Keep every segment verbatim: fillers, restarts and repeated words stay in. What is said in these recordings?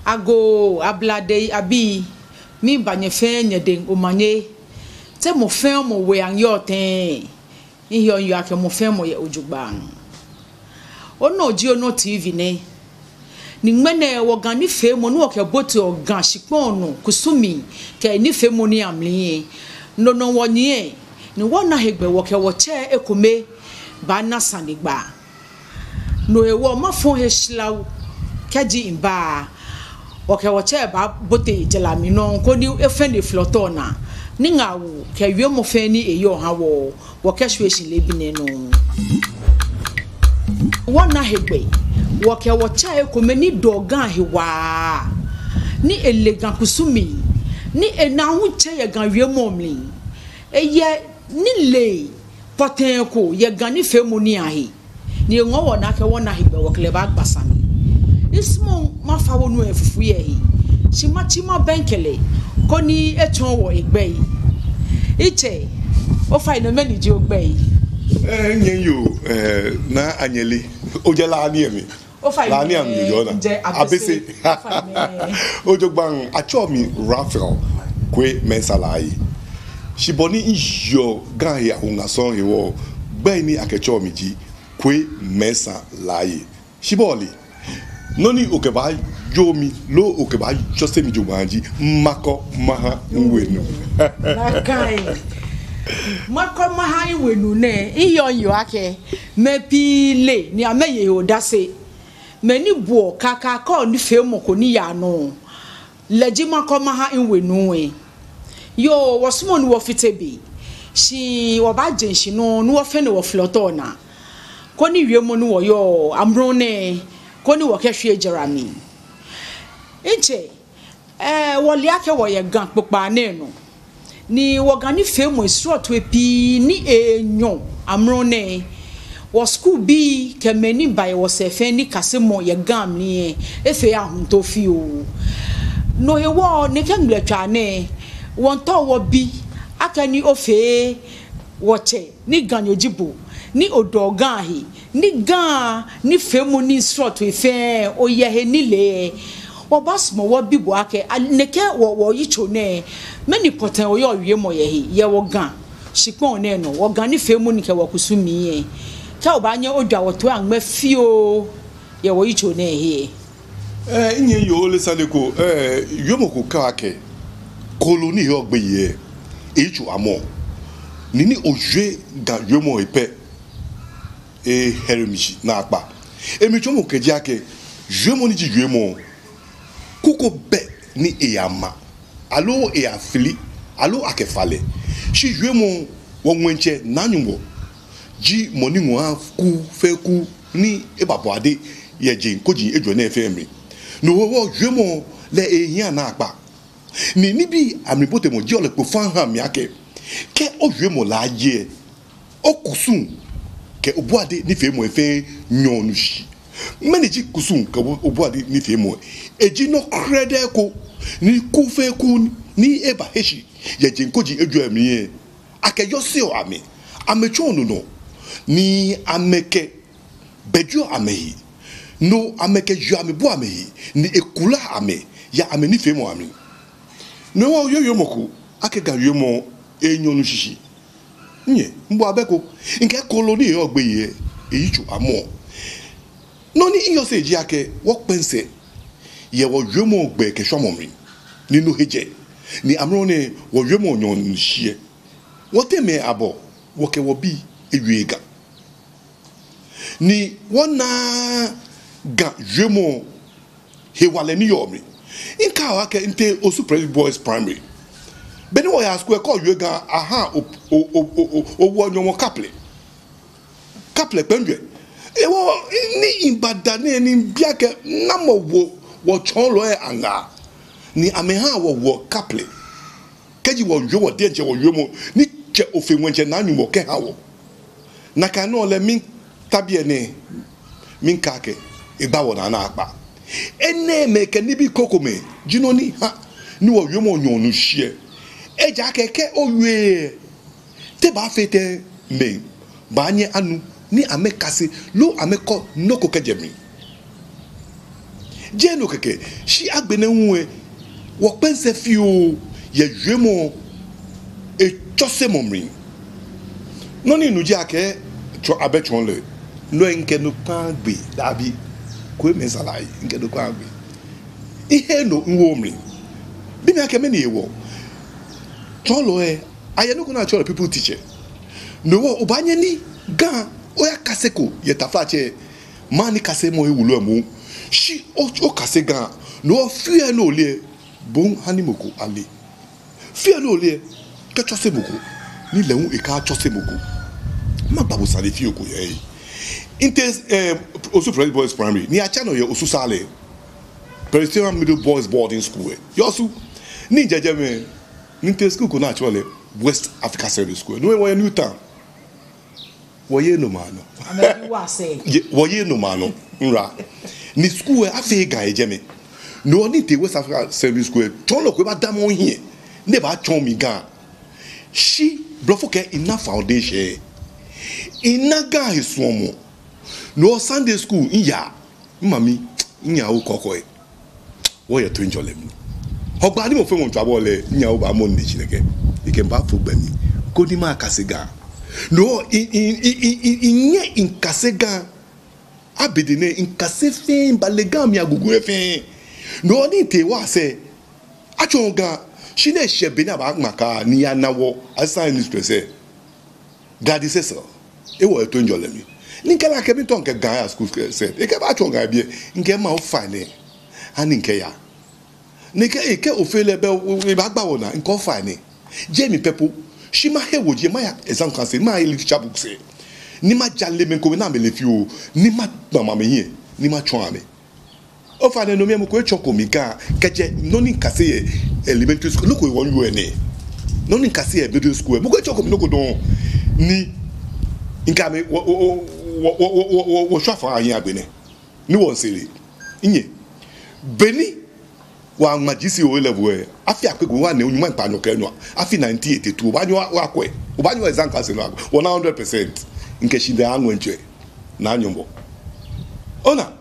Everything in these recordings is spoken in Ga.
Agoo, Abladei abii, miiba nyɛ fɛɛ nyɛdɛŋ omanye. Te mɔ fɛɛ mɔ we aŋ yɔɔ tɛŋŋ? Miheɔ miyeɔ akɛ mɔ fɛɛ mɔ yɛ ojogbaŋŋ. Onɔ ji Onɔ T V nɛ. Ni ŋmɛnɛ wɔ Ga nifeemɔ ni wɔkɛboteɔ Ga shikpɔŋ nɔ kusumii kɛ nifeemɔ nii amli lɛ, no nɔ wɔnyiɛ, ni wɔna hegbɛ wɔkɛ wɔtsɛ ekome baana sane gba. No hewɔ mafo he shlaw kɛji miba, wɔkɛ wɔtsɛ baabote jara mli nɔŋŋ koni efee niflɔtɔ naa, ni ŋaawoo kɛ wiemɔ fɛɛ ni eyɔɔ ha wɔ, wɔkɛshwie shi leebi nɛɛ nɔŋŋ. Wɔna hegbɛ wɔkɛ wɔtsɛ ekome ni dɔɔ Ga he waa, ni ele Ga kusumii, ni ena hu tsɛ yɛ Ga wiemɔ mli. Eyɛ nilee pɔtɛɛ ko yɛ Ga nifeemɔ nii ahe. Ni eŋɔɔ wɔnaa akɛ wɔna hegbɛ wɔkɛ lɛ baagba sane. Misumɔɔɔ mafa wɔnuu lɛ fufui yɛ he, shi matsi mabɛŋkɛ lɛ koni etsɔɔ wɔ egbɛi. Mitsɛ, ofainɛ mɛni ji ogbɛi? Eh, nyɛmi yoo, eh, Naa Anyeli, ojɛ La niiamli. Ofainɛ, La niiamli yoo, yoo naa. Mijɛ Abese. Abese. Ofainɛ. Ojogbaŋŋ, atsɛɔ mi Raphael Kwei Mensah Laryea. Shi bɔ ni miyeɔ Ga he akuŋa sɔŋŋ hewɔ, gbɛi ni akɛtsɛɔ mi ji Kwei Mensah Laryea. Shi bo ole, nɔ ni okɛbaajɔɔ mi loo okɛbaajɔse mi jogbaŋŋ ji Makɔ Maha Miwenu. Nakai. Makɔ Maha Miwenu nɛɛ, miyeɔ miyeɔ akɛ mɛi pii le ni amɛye he odase. Mɛi ni buɔ kaka kɔ nifeemɔ ko ni yaa nɔ, lɛ ji Makɔ Maha Miwenu lɛ. Yoo, wɔsumɔɔ ni wɔfite be, shi wɔbaaje shishi nɔŋŋ ni wɔfee niflɔtɔ naa, koni wiemɔ ni wɔyɔɔ amrɔ nɛɛ, koni wɔkɛshwie jara mli. Mitsɛ, eh, wɔle akɛ wɔyɛ Ga kpokpaa nɛɛ nɔ, ni wɔ Ga nifeemɔi srɔtoi pii ni enyɔ amrɔ nɛɛ, wɔ skulbii kɛ mɛi ni ba yɛ wɔsɛɛ fɛɛ nikasemɔ yɛ Ga mli lɛ, efee ahuntoo fioo. No hewɔ nɛkɛ ŋmlɛtswaa nɛɛ, wɔmiitao wɔbi akɛni ofee wɔtsɛ ni Ganyo ji bo, ni odɔɔ Ga he, ni Ga nifeemɔ nii srɔtoi fɛɛ oyɛ he nilee. Wɔbaasumɔ wɔbi bo akɛ, a, nɛkɛ wɔ, wɔyitso nɛɛ, mɛni pɔtɛɛ oyɔɔ wiemɔ yɛ he, yɛ wɔ Ga shikpɔŋ nɛɛ nɔ, wɔ Ga nifeemɔ nii kɛ wɔkusumii lɛ. Kɛ obaanyɛ ojwa wɔ toi aŋmɛ fioo yɛ wɔyitso nɛɛ he. Eh, minyɛ yoo, ole sane ko, eh, wiemɔ ko kɛɔ akɛ, kooloo ni heɔ gbeyei lɛ, eyitso amɔɔ. Ni ni owie Ga wiemɔ lɛ pɛ, ehere mi shi naakpa. Emli tsɔɔmɔ kɛji akɛ, wiemɔ ni ji wiemɔ, kuu ko bɛ ni eyama, aloo eyafili, aloo akɛfa lɛ. Shi wiemɔ, wɔ Ŋwɛitsɛ Naa Nyɔŋmɔ ji mɔ ni ŋɔɔ ha kuu fɛɛ kuu ni ebabɔ ade yɛ jeŋ koji ejwɛ nɛɛ fɛɛ mli. No hewɔ wiemɔ lɛ ehiaa naakpa. Ni nibii amli botemɔ jieɔ lɛ kpo faŋŋ haa mi akɛ, kɛ owiemɔ laaje lɛ, okusum kɛ obuade nifeemɔ lɛ fɛɛ nyɛɔ nu shishi. Mɛni ji kusum kɛ obu-, obuade nifeemɔ lɛ? Eji nɔ krɛdɛɛ ko ni kuu fɛɛ kuu ni ebahe shi yɛ jeŋ koji ejwɛ mli lɛ, akɛyɔseɔ amɛ, amɛtsɔɔ no nɔ, ni amɛkɛ bɛjuɔ amɛhe, no amɛkɛjuɔ amɛbuɔ amɛhe, ni ekulaa amɛ yɛ amɛnifeemɔ amli. No hewɔ owie wiemɔ ko akɛ Ga wiemɔ enyɛɔ nu shishi, minyɛ, mibɔ abɛ ko, mikɛɛ kooloo ni heɔ gbeyei lɛ, eyitso amɔɔ. Nɔ ni miyɔse ji akɛ, wɔkpɛ misɛɛ yɛ wɔwiemɔ gbɛ kɛ shwamɔ mli, ni no he jɛ, ni amrɔ nɛɛ wɔwiemɔ nyɛɔ nu shishi lɛ, wɔteŋ mɛi abɔ wɔkɛ wɔbii ewie Ga. Ni wɔnaaa Ga wiemɔ hewalɛ ni yɔɔ mli. Mikaiɔ akɛ mitee Osu Presby Boys Primary. Be ni wɔyaa skul lɛ, kɛ owie Ga, ahaa o, o, owoɔ nyɔmɔ kaplɛ. Kaplɛ kpɛŋ jwɛ. Hewɔ ni mibada nɛɛ ni mibi akɛ namɔ wo wɔtsɔɔlɔi lɛ aŋaa, ni amɛhaa wɔwoɔ kaplɛ kɛji wɔwie wɔ diɛŋtsɛ wɔwiemɔ ni Tsɛ Ofe Ŋwɛitsɛ Naa Nyɔŋmɔ kɛha wɔ. Nakai nɔŋŋ lɛ mita biɛ nɛɛ, miikɛɛ akɛ egba wɔnaa naakpa. Enɛɛmɛi kɛ nibii krokomɛi ji nɔ ni ha ni wɔwiemɔ nyɛɔ nu shishi lɛ. Ejaakɛ kɛ owieee lɛ, te baafee tɛŋŋ mɛi baanyɛ anu ni amɛkase loo amɛkɔ nɔ ko kɛjɛ mli? Jeee no kɛkɛ, shi agbɛnɛ hu lɛ, wɔkpɛnsɛ fioo yɛ wiemɔ etsɔsemɔ mli. Nɔ ni minu ji akɛ tsɔ abɛ tsɔɔlɔi, no mikɛ no kpaa gbee, dabi, Kwei Mensah Laryea, mikɛ no kpaa gbee. Mihe no miwo mli. Bi mi akɛ mɛni hewɔ. Tsɔɔlɔi, ayɛ nɔ ko ni atsɛɔ lɛ pupil teacher. No hewɔ obaanyɛ ni Ga oyakaseko yɛ taflatsɛ, maŋ nikasemɔ he wulu lɛ moŋ. Shi o, okase Ga, no hewɔ fioo ni ole lɛ, bo hu hani mɔ ko ale. Fioo ni ole lɛ, kɛtsɔse mɔ ko, ni lɛ hu ekatsɔse mɔ ko. Magba bo sane fioo ko yɛ he. Mitee, eh, Osu Presbyterian Boys Primary, ni atsɛ nɔ yɛ Osu Saale. Presbyterian Middle Boys Boarding School lɛ. Yɛ Osu, ni mijɛ jɛmɛ, ni mitee school ko ni atsɛɔ lɛ West Africa Secondary School lɛ. No hewɔ yɛ New Town. Wɔyeee nomɛi anɔ. Amɛbi wɔ sɛɛ. Ye, wɔyeee nomɛi anɔ. Nra. Ni school lɛ, afeee Ga yɛ jɛmɛ. No hewɔ ni mitee West Africa Secondary School lɛ, tsɔɔlɔ ko badamɔ mihiɛ ni ebatsɔɔ mi Ga. Shi blɔfo kɛɛ mina foundation. Mina Ga he suɔmɔ. No hewɔ Sunday school miyaa. Mimami, miyawo kɔkɔi. Wɔyɛ toiŋjɔlɛ mli. Hɔgbaa ni mɔ fɛɛ mɔ miitswa bɔɔlu lɛ, miyawo ba mɔ ni ji nɛkɛ. Mikɛ mibaafo gbɛ mli, koni makase Ga. No hewɔ, mi, mi, minyɛ mikase Ga. Abɛde nɛɛ, mikase fɛɛ, mibale Ga mli agugu lɛ fɛɛ. No hewɔ ni mitee wɔsɛɛ, atsɔɔ Ga, shi ni eshɛ be ni abaaŋma kaa ni miyana wɔ Asante Mistress lɛ, Gladys Esel, ewɔ yɛ toiŋjɔlɛ mli. Ni mikɛɛ lɛ akɛ miitao mikɛ Ga aya school sɛɛ. Ekɛɛ baatsɔɔ Ga yɛ biɛ. Mikɛɛ ma ofainɛ, hani mikɛya. Ni ekɛɛ, ekɛɛ ofee lɛ bɛ, o, o, ebaagba wɔnaa. Mikɛɛ ofainɛ. Jeee mi pɛ po. Shi mahe woji, maya exam council, mahe literature books lɛ. Ni majale mɛi komɛi ni amɛle fioo. Ni makpama amɛhiɛ. Ni matsɔɔ amɛ. Ofainɛ no mli lɛ mɔ ko etsɔɔko mi Ga, kɛjɛ nɔ ni mikase yɛ elementary school, nɔ ko hewɔ miwieɔ nɛ. Nɔ ni mikase yɛ middle school lɛ, mɔ ko etsɔɔko mi nɔ ko dɔŋŋ. Ni mikɛ amɛ, wɔ, wɔ, wɔshwa faa ahiɛ agbɛnɛ. Ni wɔmiisere. Minyɛ. Beni wɔŋma G C E O level lɛ, afi akpe ko wɔnɛ, nyɔŋma kpaanyɔ kɛ enyɔ. Afi nineteen eighty-two, obaanyɛ okwɛ. Obaanyɛ exam council nɔ akwɛ. Wɔna hundred percent. Mikɛ shi de aŋwɛi ntsɛ. Naa Nyɔŋmɔ. Ona,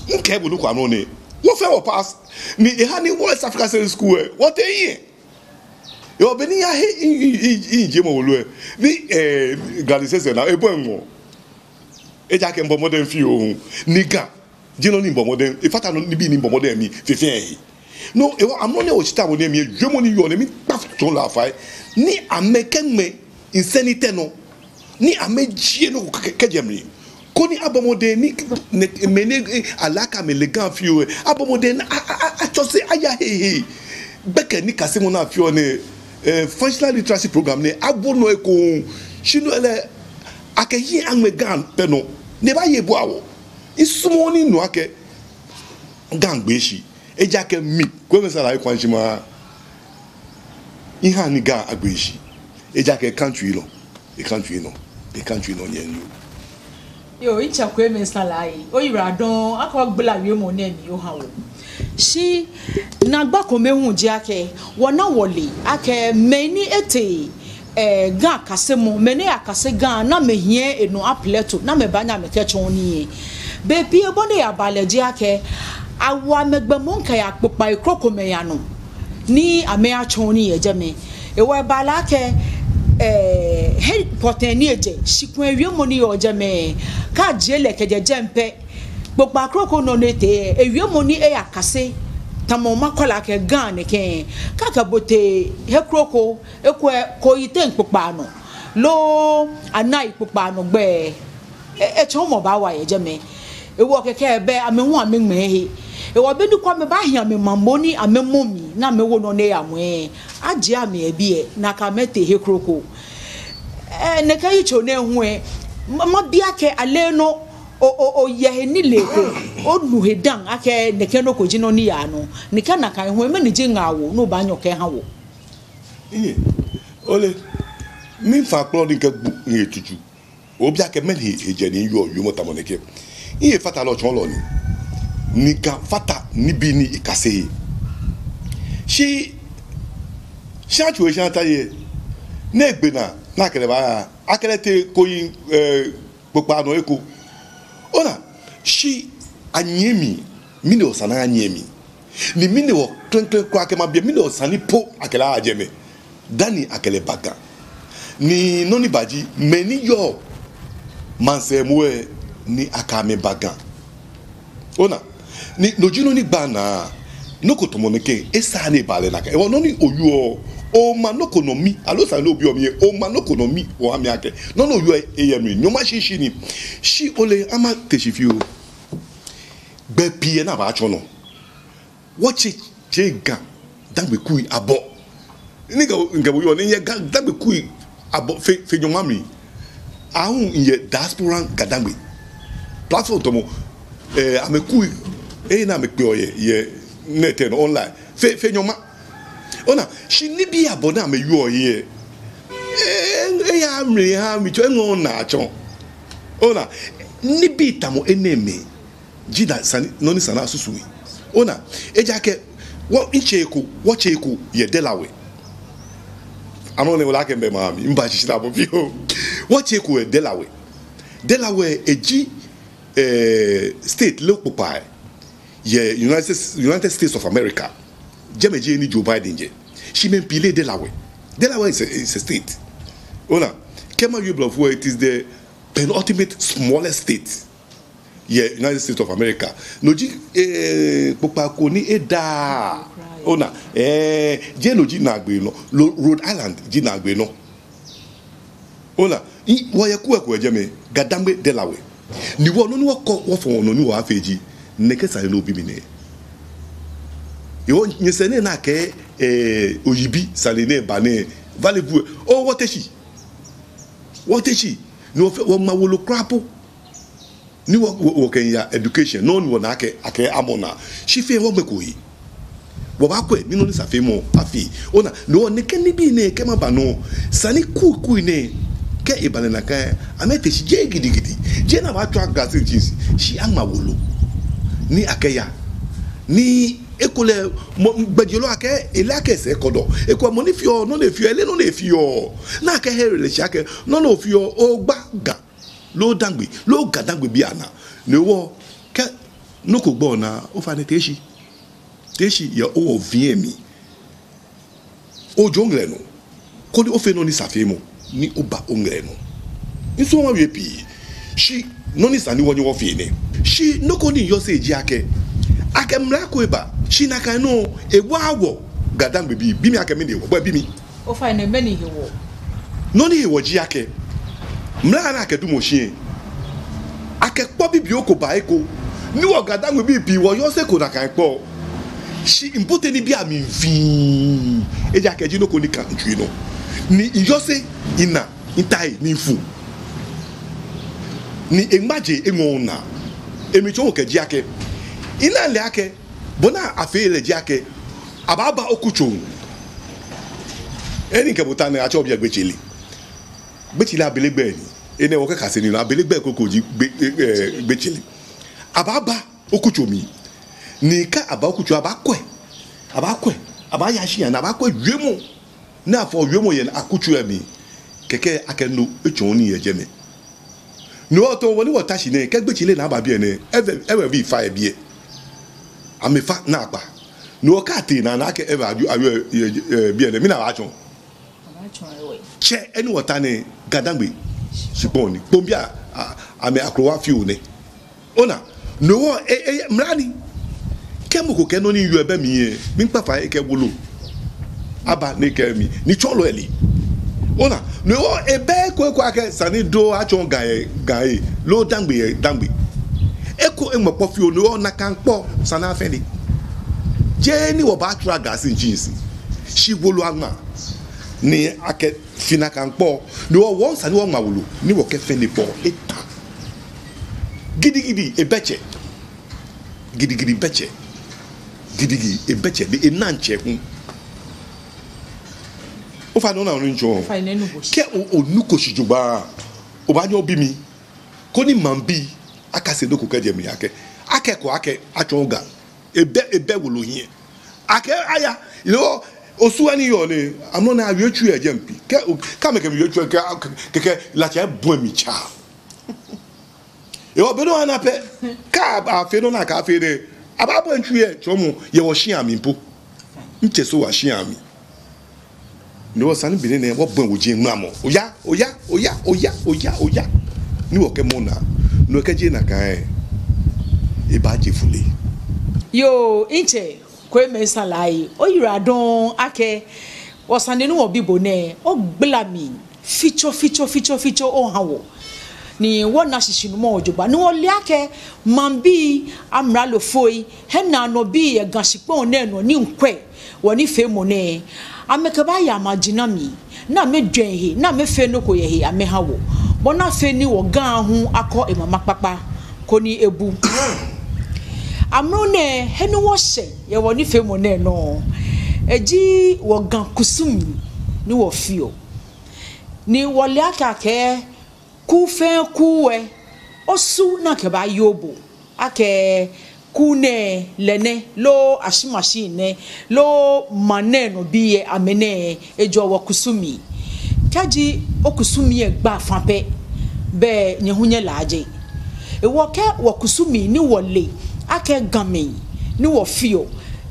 mikɛɛ bo nɔ ko amrɔ nɛɛ. Wɔ fɛɛ wɔ pass. Ni eha ni wɔ West Africa Secondary School lɛ, wɔtee hiɛ. Yoo, beni miyahe, mi, mi, mi, mijiemɔ wolo lɛ. Ni, eh, Gladys Esel na, ebɔi ŋwɔ. Ejaakɛ mibɔ mɔdɛŋ fioo. Ni Ga ji nɔ ni mibɔ mɔdɛŋ. Efata nɔ nibii ni mibɔ mɔdɛŋ mli fe fɛɛ he. No hewɔ amrɔ nɛɛ wɔshitaramɔ nɛɛ mli lɛ, wiemɔ ni yɔɔ nɛɛ miikpa tsɔɔlɔi afai. Ni amɛkɛŋmɛ misɛɛ nitɛ nɔ. Ni amɛjie nɔ ko kɛ, kɛ, kɛjɛ mli. Koni abɔ mɔdɛŋ ni, nɛ, mɛi ni, eh, ale akɛ amɛle Ga fioo lɛ, abɔ mɔdɛŋ ni a, a, a, atsɔse aya hehee. Gbɛkɛ nikasemɔ ni afeɔ nɛɛ, eh, functional literacy program nɛɛ, awo nɔ ekoŋŋ. Shi no lɛ, akɛ hiɛ aŋmɛ Ga pɛ nɔ. Ni ebaaye ebua wɔ. Misumɔɔɔ ni minu akɛ Ga miigbe shi. Ejaakɛ mi, Kwei Mensah Laryea Kwantsi ma, miha ni Ga agbe shi. Ejaakɛ country lɔ, e country lɔ, e country lɔ nyɛnu. Yoo, mitsɛ Kwei Mensah Laryea, oyiwaladɔŋŋ, akɛ ogbala wiemɔ nɛɛ mli oha wɔ. Shi naagba kome hu ji akɛ, wɔna wɔle akɛ mɛi ni etee eh, Ga kasemɔ, mɛi ni yakase Ga, ni amɛhiɛ enɔ aplɛto, ni amɛbaanyɛ amɛkɛtsɔɔ nii lɛ. Bei pii bɔ ni eyabaa lɛ ji akɛ, awo amɛ gbɛ moŋ kɛya kpokpai krokomɛi anɔ, ni amɛyatsɔɔ nii yɛ jɛmɛ. Hewɔ ebaa lɛ akɛ, eh, he pɔtɛɛ ni ejɛ, shikpɔŋ wiemɔ ni yɔɔ jɛmɛ, kɛ ajie lɛ kɛjɛ jɛmɛ pɛ, kpokpaa kroko nɔ ni etee, ewiemɔ ni eyakase, tamɔ makɛɛ lɛ akɛ Ga nɛkɛ, kɛ akɛ bo tee he kroko, ekolɛ ko yiteŋ kpokpaa nɔ, loo anai kpokpaa nɔ gbɛ, e, etsɔɔmɔ baawa yɛ jɛmɛ. Hewɔ kɛkɛ bɛ amɛ hu amɛŋmɛɛ he. Hewɔ beni kɛ amɛbaahi amɛmaŋ moŋ ni amɛmɔ mli, ni amɛwo nɔ ni eya mli lɛ, ajie amɛ yɛ biɛ, ni akɛ amɛ tee he kroko. Eh, nɛkɛ yitso nɛɛ hu lɛ, ma, mabi akɛ ale nɔ, o, o, oyɛ he nilee ko, onu he dã akɛ nɛkɛ nɔ ko ji nɔ ni yaa nɔ. Ni kɛ nakai hu lɛ, mɛni ji ŋaawoo ni obaanyɛ okɛha wɔ? Iye, ole, mifa kplɔ ni kɛ gbu, iye tutu. Obi akɛ mɛni he, hejɛ ni yɔɔ, yɔɔmɔ tamɔ nɛkɛ. Iye fata lɛ tsɔɔlɔ ni. Ni Ga fata nibii ni ekase he. Shi, shi atsu esha ta ye. Ni egbe naa, ni akɛ lɛ ba, akɛ lɛ tee ko yi, eh, kpokpaa nɔ eko. Ona, shi anyiɛ mli, Mɛni hewɔ esa ni anyiɛ mli? Ni mɛni hewɔ klɛŋklɛŋ kwraa akɛ mabi lɛ, mɛni hewɔ esa ni po akɛ lɛ aya jɛmɛ dani akɛ lɛ ba Ga? Ni nɔ ni ba ji, mɛi ni yɔɔ maŋsɛɛ muu lɛ, ni akɛ amɛ ba Ga. Ona, ni no ji nɔ ni gbaa naa, nɔ ko tamɔ nɛkɛ, esaaa ni eba lɛ nakai. Hewɔ nɔ ni owieɔ, omaŋ nɔ ko nɔ mi, aloo sane ni obiɔ mi lɛ, omaŋ nɔ ko nɔ mi, oha mi akɛ nɔ ni owieɔ lɛ eyɛ mli, nyɔŋma shishi ni. Shi ole, amɛte shi fioo. Gbɛ pii yɛ ni abaatsɔ nɔ. Wɔtsɛ, tsɛ Ga Dangme kui abɔ. Ni Ga, Ga bo yɔɔ ni yɛ Ga Dangme kui abɔ fe, fe nyɔŋma mli. Ahu yɛ diaspora Ga Dangme platform tamɔ, eh, amɛkui, eh, ni amɛkpeɔ yɛ, yɛ net lɛ nɔ online. Fe, fe nyɔŋma. Ona, shi nibii abɔ ni amɛwieɔ yɛ. Eh, eh, eyaaa mli, eyaaa mli, tsɔ, eŋɔɔ naa tsɔ. Ona, nibii tamɔ enɛɛmɛi ji nɔ ni sa ni, nɔ ni sa ni asusu he. Ona, ejaakɛ, wɔ, mitsɛ ko, wɔtsɛ ko yɛ Delaware. Amrɔ nɛɛ ole akɛ mibɛ maŋ mli, miba shishi lɛ abɔ fioo. Wɔtsɛ ko yɛ Delaware. Delaware eji, eh, state lɛ kpokpaa yɛ United, United States of America. Jɛmɛ ji he ni Joe Biden jɛ. Shi mɛi pii leee Delaware. Delaware is a, is a state. Ona, kɛ mawie blɔfo lɛ, it is the penultimate smallest state yɛ United States of America. No ji, eh, kpokpaa ko ni edaaa. Ona, eh, jeee no ji naagbee nɔ. Lo-, Rhode Island ji naagbee nɔ. Ona, i, wɔyɛ kuɛ ko yɛ jɛmɛ, Ga Dangme Delaware. Ni wɔ nɔ ni wɔkɔ wɔfɔ̃ wɔnɔ ni wɔbaafee ji nɛkɛ sane ni obi mi nɛɛ. Hewɔ nyɛsɛɛ nɛɛ ni akɛɛ, eh, oyibi sane nɛɛ ba nɛɛ, vale bu. Oo, wɔte shi. Wɔte shi. Ni wɔfɛɛ wɔŋma wolo kwraa po. Ni wɔ, wɔ, wɔkɛya education, nɔ ni wɔna akɛ, akɛ amɔ naa. Shi fɛɛ wɔgbɛko he. Wɔbaakwɛ ni nɔ ni sa feemɔ afee. Ona, no hewɔ nɛkɛ nibii nɛɛ kɛ maba nɔ, esa ni kuikui nɛɛ, kɛ eba lɛ nakai, amɛte shi, jeee gidigidi. Jeee ni abaatswa glass ni tsi shi, shi aŋma wolo. Ni akɛya. Ni ekolɛ mɔ, gbɛjianɔ akɛɛ, ele akɛ esɛɛ kɔdɔ. Ekolɛ mɔ ni feɔ, nɔ ni efeɔ, eleee nɔ ni efeɔ. Ni akɛhere lɛ shi akɛ, nɔ ni ofeɔ, ogba Ga loo Dangme, loo Ga Dangme bii anaa. No hewɔ, kɛ nɔ ko gba onaa, ofainɛ te shi. Te shi yɛ owɔ viɛ mli. Ojɔɔ oŋɛlɛ nɔ. Koni ofee nɔ ni sa feemɔ, ni oba oŋɛlɛ nɔ. Nsumɔɔ mawie pii. Shi nɔ ni sa ni wɔnyɛ wɔfee nɛ. Shi nɔ ko ni yɔse ji akɛ, akɛ mla ko eba. Shi nakai nɔŋŋ, ewa wɔ Ga Dangme bii, bi mi akɛ mɛni hewɔ, bo bi mi. Ofainɛ mɛni hewɔ? Nɔ ni hewɔ ji akɛ, mla ni akɛdumɔ shi lɛ, akɛ kpɔ bibioo ko ba eko. Ni wɔ Ga Dangme bii pii wɔyɔse eko nakai kpɔ. Shi mibote nibii amli vii. Ejaakɛ eji nɔ ko ni kã mitsui nɔ. Ni miyɔse, mina, mitai, ni mifu. Ni eŋma je eŋɔɔ naa. Emli tsɔɔ kɛji akɛ, mina lɛ akɛ, bɔ ni afee lɛ ji akɛ, abaaba okutso. He ni mikɛ bo ta nɛɛ atsɛɔ biɛ Gbetsele. Gbetsele abele gbɛi ni. Enɛ wɔkɛkase nii nɔ, abele gbɛi kroko ji Gbe-, eh, eh, Gbetsele. Abaaba okutso mli. Ni kɛ aba okutso, abaakwɛ. Abaakwɛ. Abaaya shia ni abaakwɛ wiemɔ. Ni afɔ wiemɔ yɛ akutso lɛ mli. Kɛkɛ akɛ no etsɔɔ nii yɛ jɛmɛ. No hewɔ tamɔ bɔ ni wɔta shi nɛɛ, kɛ Gbetsele naa ba biɛ nɛɛ, Ewe, Ewe bii fã yɛ biɛ. Amɛfã naakpa. No hewɔ kɛ atee naa ni akɛɛ Ewe aju, aju, eh, eh, biɛ nɛɛ, mina abaatsɔɔ. Tsɛ, he ni wɔta nɛɛ, Ga Dangme shikpɔŋ ni. Kpɔŋ bii a, a, amɛ akrowa fioo nɛ. Ona, no hewɔ, e, e, mla ni. Kɛ mɔ ko kɛɛ nɔ ni yɔɔ ebɛ mli lɛ, miikpa fai akɛ wolo. Aba ni ekɛɛ mi, ni tsɔɔlɔ ele. Ona, no hewɔ ebɛ eko eko akɛ esa ni do atsɔɔ Ga yɛ Ga he, loo Dangme yɛ Dangme. Eko eŋmɔ kpɔ fioo, no hewɔ nakai kpɔ esa ni afee nii. Jeee ni wɔbaatwa glass ni tsi shi. Shi wolo aŋma. Ni akɛ fee nakai kpɔ, no hewɔ esa ni wɔŋma wolo, ni wɔkɛfee nii kpɔ, eta. Gidigidi ebɛ tsɛ. Gidigidi bɛ tsɛ. Gidigidi ebɛ tsɛ, ni enaaa tsɛ hu. Ofainɛ ona nɔ ni mitsɔɔ? Ofainɛ minu bo shishi. Kɛ o, onuko shishi jogbaŋŋ, obaanyɛ obi mi. Koni maŋbii akase nɔ ko kɛjɛ mli akɛ, akɛ ko akɛ atsɔɔ Ga. Ebɛ, ebɛ wolo hiɛ. Akɛ aya, you know, Osu ni yɔɔ nɛɛ, amrɔ nɛɛ awie tsu yɛ jɛmɛ pii. Kɛ, kɛ amɛkɛ mi wie tsu, kɛ, kɛ, kɛ, latsɛ bɔi mi tsa. Yoo, be nɔ ana pɛ, kɛ afee nɔ ni akɛɛ afee nɛɛ, Abaabɔi nitsumɔ yɛ tsɔɔmɔ yɛ wɔshia mli po. Mitsɛ Sowah shia mli. No hewɔ esa ni be nɛɛ wɔbɔi woji ŋmlamɔ. Oya, oya, oya, oya, oya, oya. Ni wɔkɛmɔ naa. No kɛji nakai lɛ, ebaaje fule. Yoo, mitsɛ Kwei Mensah Laryea, oyiwaladɔŋŋ akɛ wɔsane ni wɔbi bo nɛɛ, ogbala mli fitsofitsofitsofitso oha wɔ. Ni wɔna shishinumɔ jogbaŋŋ. Ni wɔle akɛ maŋbii, amralofoi, hiɛnaanɔbii yɛ Ga shikpɔŋ nɛɛ nɔ ni miikwɛ wɔnifeemɔ nɛɛ, amɛkɛbaaya amajina mli, ni amɛjwɛŋ he, ni amɛfee nɔ ko yɛ he amɛha wɔ, bɔ ni afee ni wɔ Ga hu akɔ emama kpakpa koni ebu. Amrɔ nɛɛ, he ni wɔshɛ yɛ wɔnifeemɔ nɛɛ nɔ, eji wɔ Ga kusumii ni wɔfeɔ. Ni wɔle akɛ, akɛ kuu fɛɛ kuu lɛ, osu ni akɛbaayɔɔ bo akɛ kuu nɛɛ lɛ nɛ, loo ashimashi nɛ, loo maŋ nɛɛ nɔ bii lɛ amɛnɛ, ejɔ wɔkusumii. Kɛji okusumii lɛ gba fã pɛ, belɛ nyɛ hu nyɛlaaje. Hewɔ kɛ wɔkusumii ni wɔle akɛ Gamɛi ni wɔfeɔ,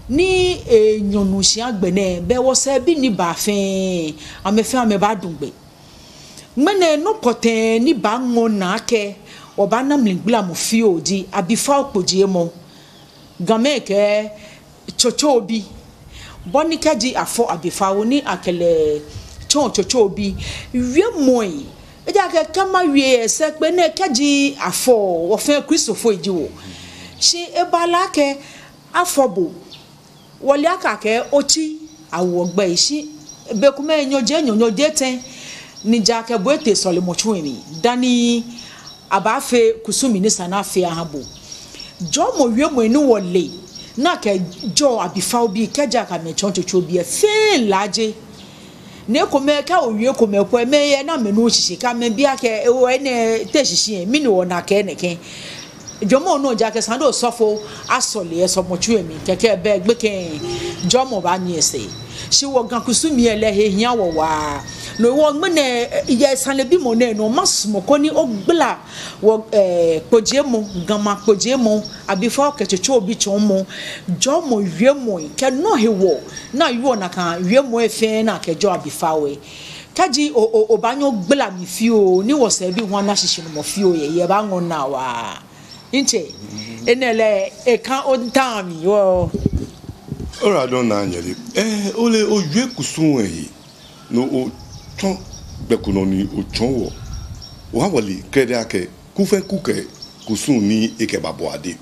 ni enyɔ nuu shia agbɛnɛ, belɛ wɔsɛɛbii ni baa fɛɛ, amɛfɛɛ amɛbaadu gbɛ. Ŋmɛnɛ nɔ pɔtɛɛ ni baaŋɔ naa akɛ wɔbaana mligbalamɔ fioo ji abifao kpojiemɔ. Gamɛi kɛɛ tsotsobi. Bɔ ni kɛji afɔ abifao ni akɛ lɛ tsɔɔ tsotsobi. Wiemɔi. Ejaakɛ kɛ mawie sɛɛkpee nɛɛ kɛji afɔ, wɔfɛɛ Kristofoi ji wɔ. Shi eba lɛ akɛ afɔ bo. Wɔle akɛ akɛɛ otsi awo gbɛi shi. Bei komɛi nyɔji enyɔ, nyɔji etɛ, ni ja akɛ bo etee sɔlemɔtsu lɛ mli dani abaafee kusumii ni sa ni afee aha bo. Jɔɔmɔ wiemɔi ni wɔle ni akɛjɔɔ abifaobii kɛji akɛ amɛ tsɔɔ tsotsobi lɛ fɛɛ laaje. Ni ekomɛi kɛ owie ekomɛi po lɛ, mɛi yɛ ni amɛnuuu shishi kɛ amɛbi akɛ, ewɔ enɛ te shishi lɛ, mɛni wɔna kɛ nɛkɛ. Jɔɔmɔ nɔ ja akɛ sane osɔfo asɔle yɛ sɔlemɔtsu lɛ mli kɛkɛ belɛ gbekɛ jɔɔmɔ baanyiɛ sɛɛ. Shi wɔ Ga kusumii lɛ he hiaa wɔ waa. No hewɔ ŋmɛnɛ, eh, yɛ sanebimɔ nɛɛ nɔ, masumɔ koni ogbala wɔ, eh, kpojiemɔ, Gamɛi akpojiemɔ, abifao kɛ tsotsobi tsɔɔmɔ, jɔɔmɔ wiemɔi, kɛ nɔ hewɔ ni awieɔ nakai wiemɔi fɛɛ ni akɛjɔɔ abifao lɛ. Kɛji o, o, obaanyɛ ogbala mli fioo, ni wɔsɛɛbii hu ana shishinumɔ fioo yɛ, yɛ baaŋɔ naa waa. Mitsɛ, enɛ lɛ, eka otaoɔ mi wɔ. Oyiwaladɔŋŋ Naa Nyɛle. Eh, ole owie kusum lɛ he. No otsɔ gbɛ ko nɔ ni otsɔɔ wɔ. Oha wɔle krɛdɛɛ akɛ kuu fɛɛ kuu kɛ kusum ni ekɛbabɔ adɛŋ.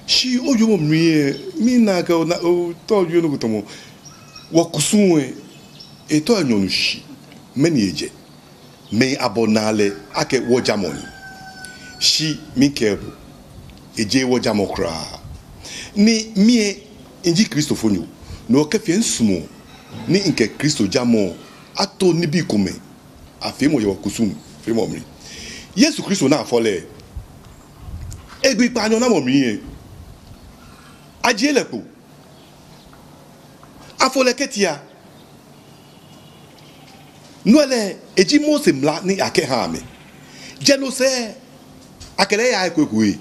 Shi owiemɔ mli lɛ, mina akɛ ona, otao owie nɔ ko tamɔ, wɔkusum lɛ, etɔ enyɔ nuu shishi, mɛni ejɛ? Mɛi abɔ naa lɛ akɛ wɔŋjamɔ ni. Shi mikɛɛ bo, ejeee wɔŋjamɔ kwraa. Ni mi lɛ, miji Kristofonyo, no hewɔ kɛfee misumɔɔ ni mikɛ Kristo jamɔ ato nibii komɛi afeemɔ yɛ wɔkusum feemɔ mli. Yesu Kristo ni afɔ lɛ, egbi kpaanyɔ namɔ mli lɛ, ajie lɛ kpo. Afo lɛ kɛtee. No lɛ, eji Mose mla ni akɛha amɛ. Jɛ no sɛɛ, akɛ lɛ yaaa he ko he ko.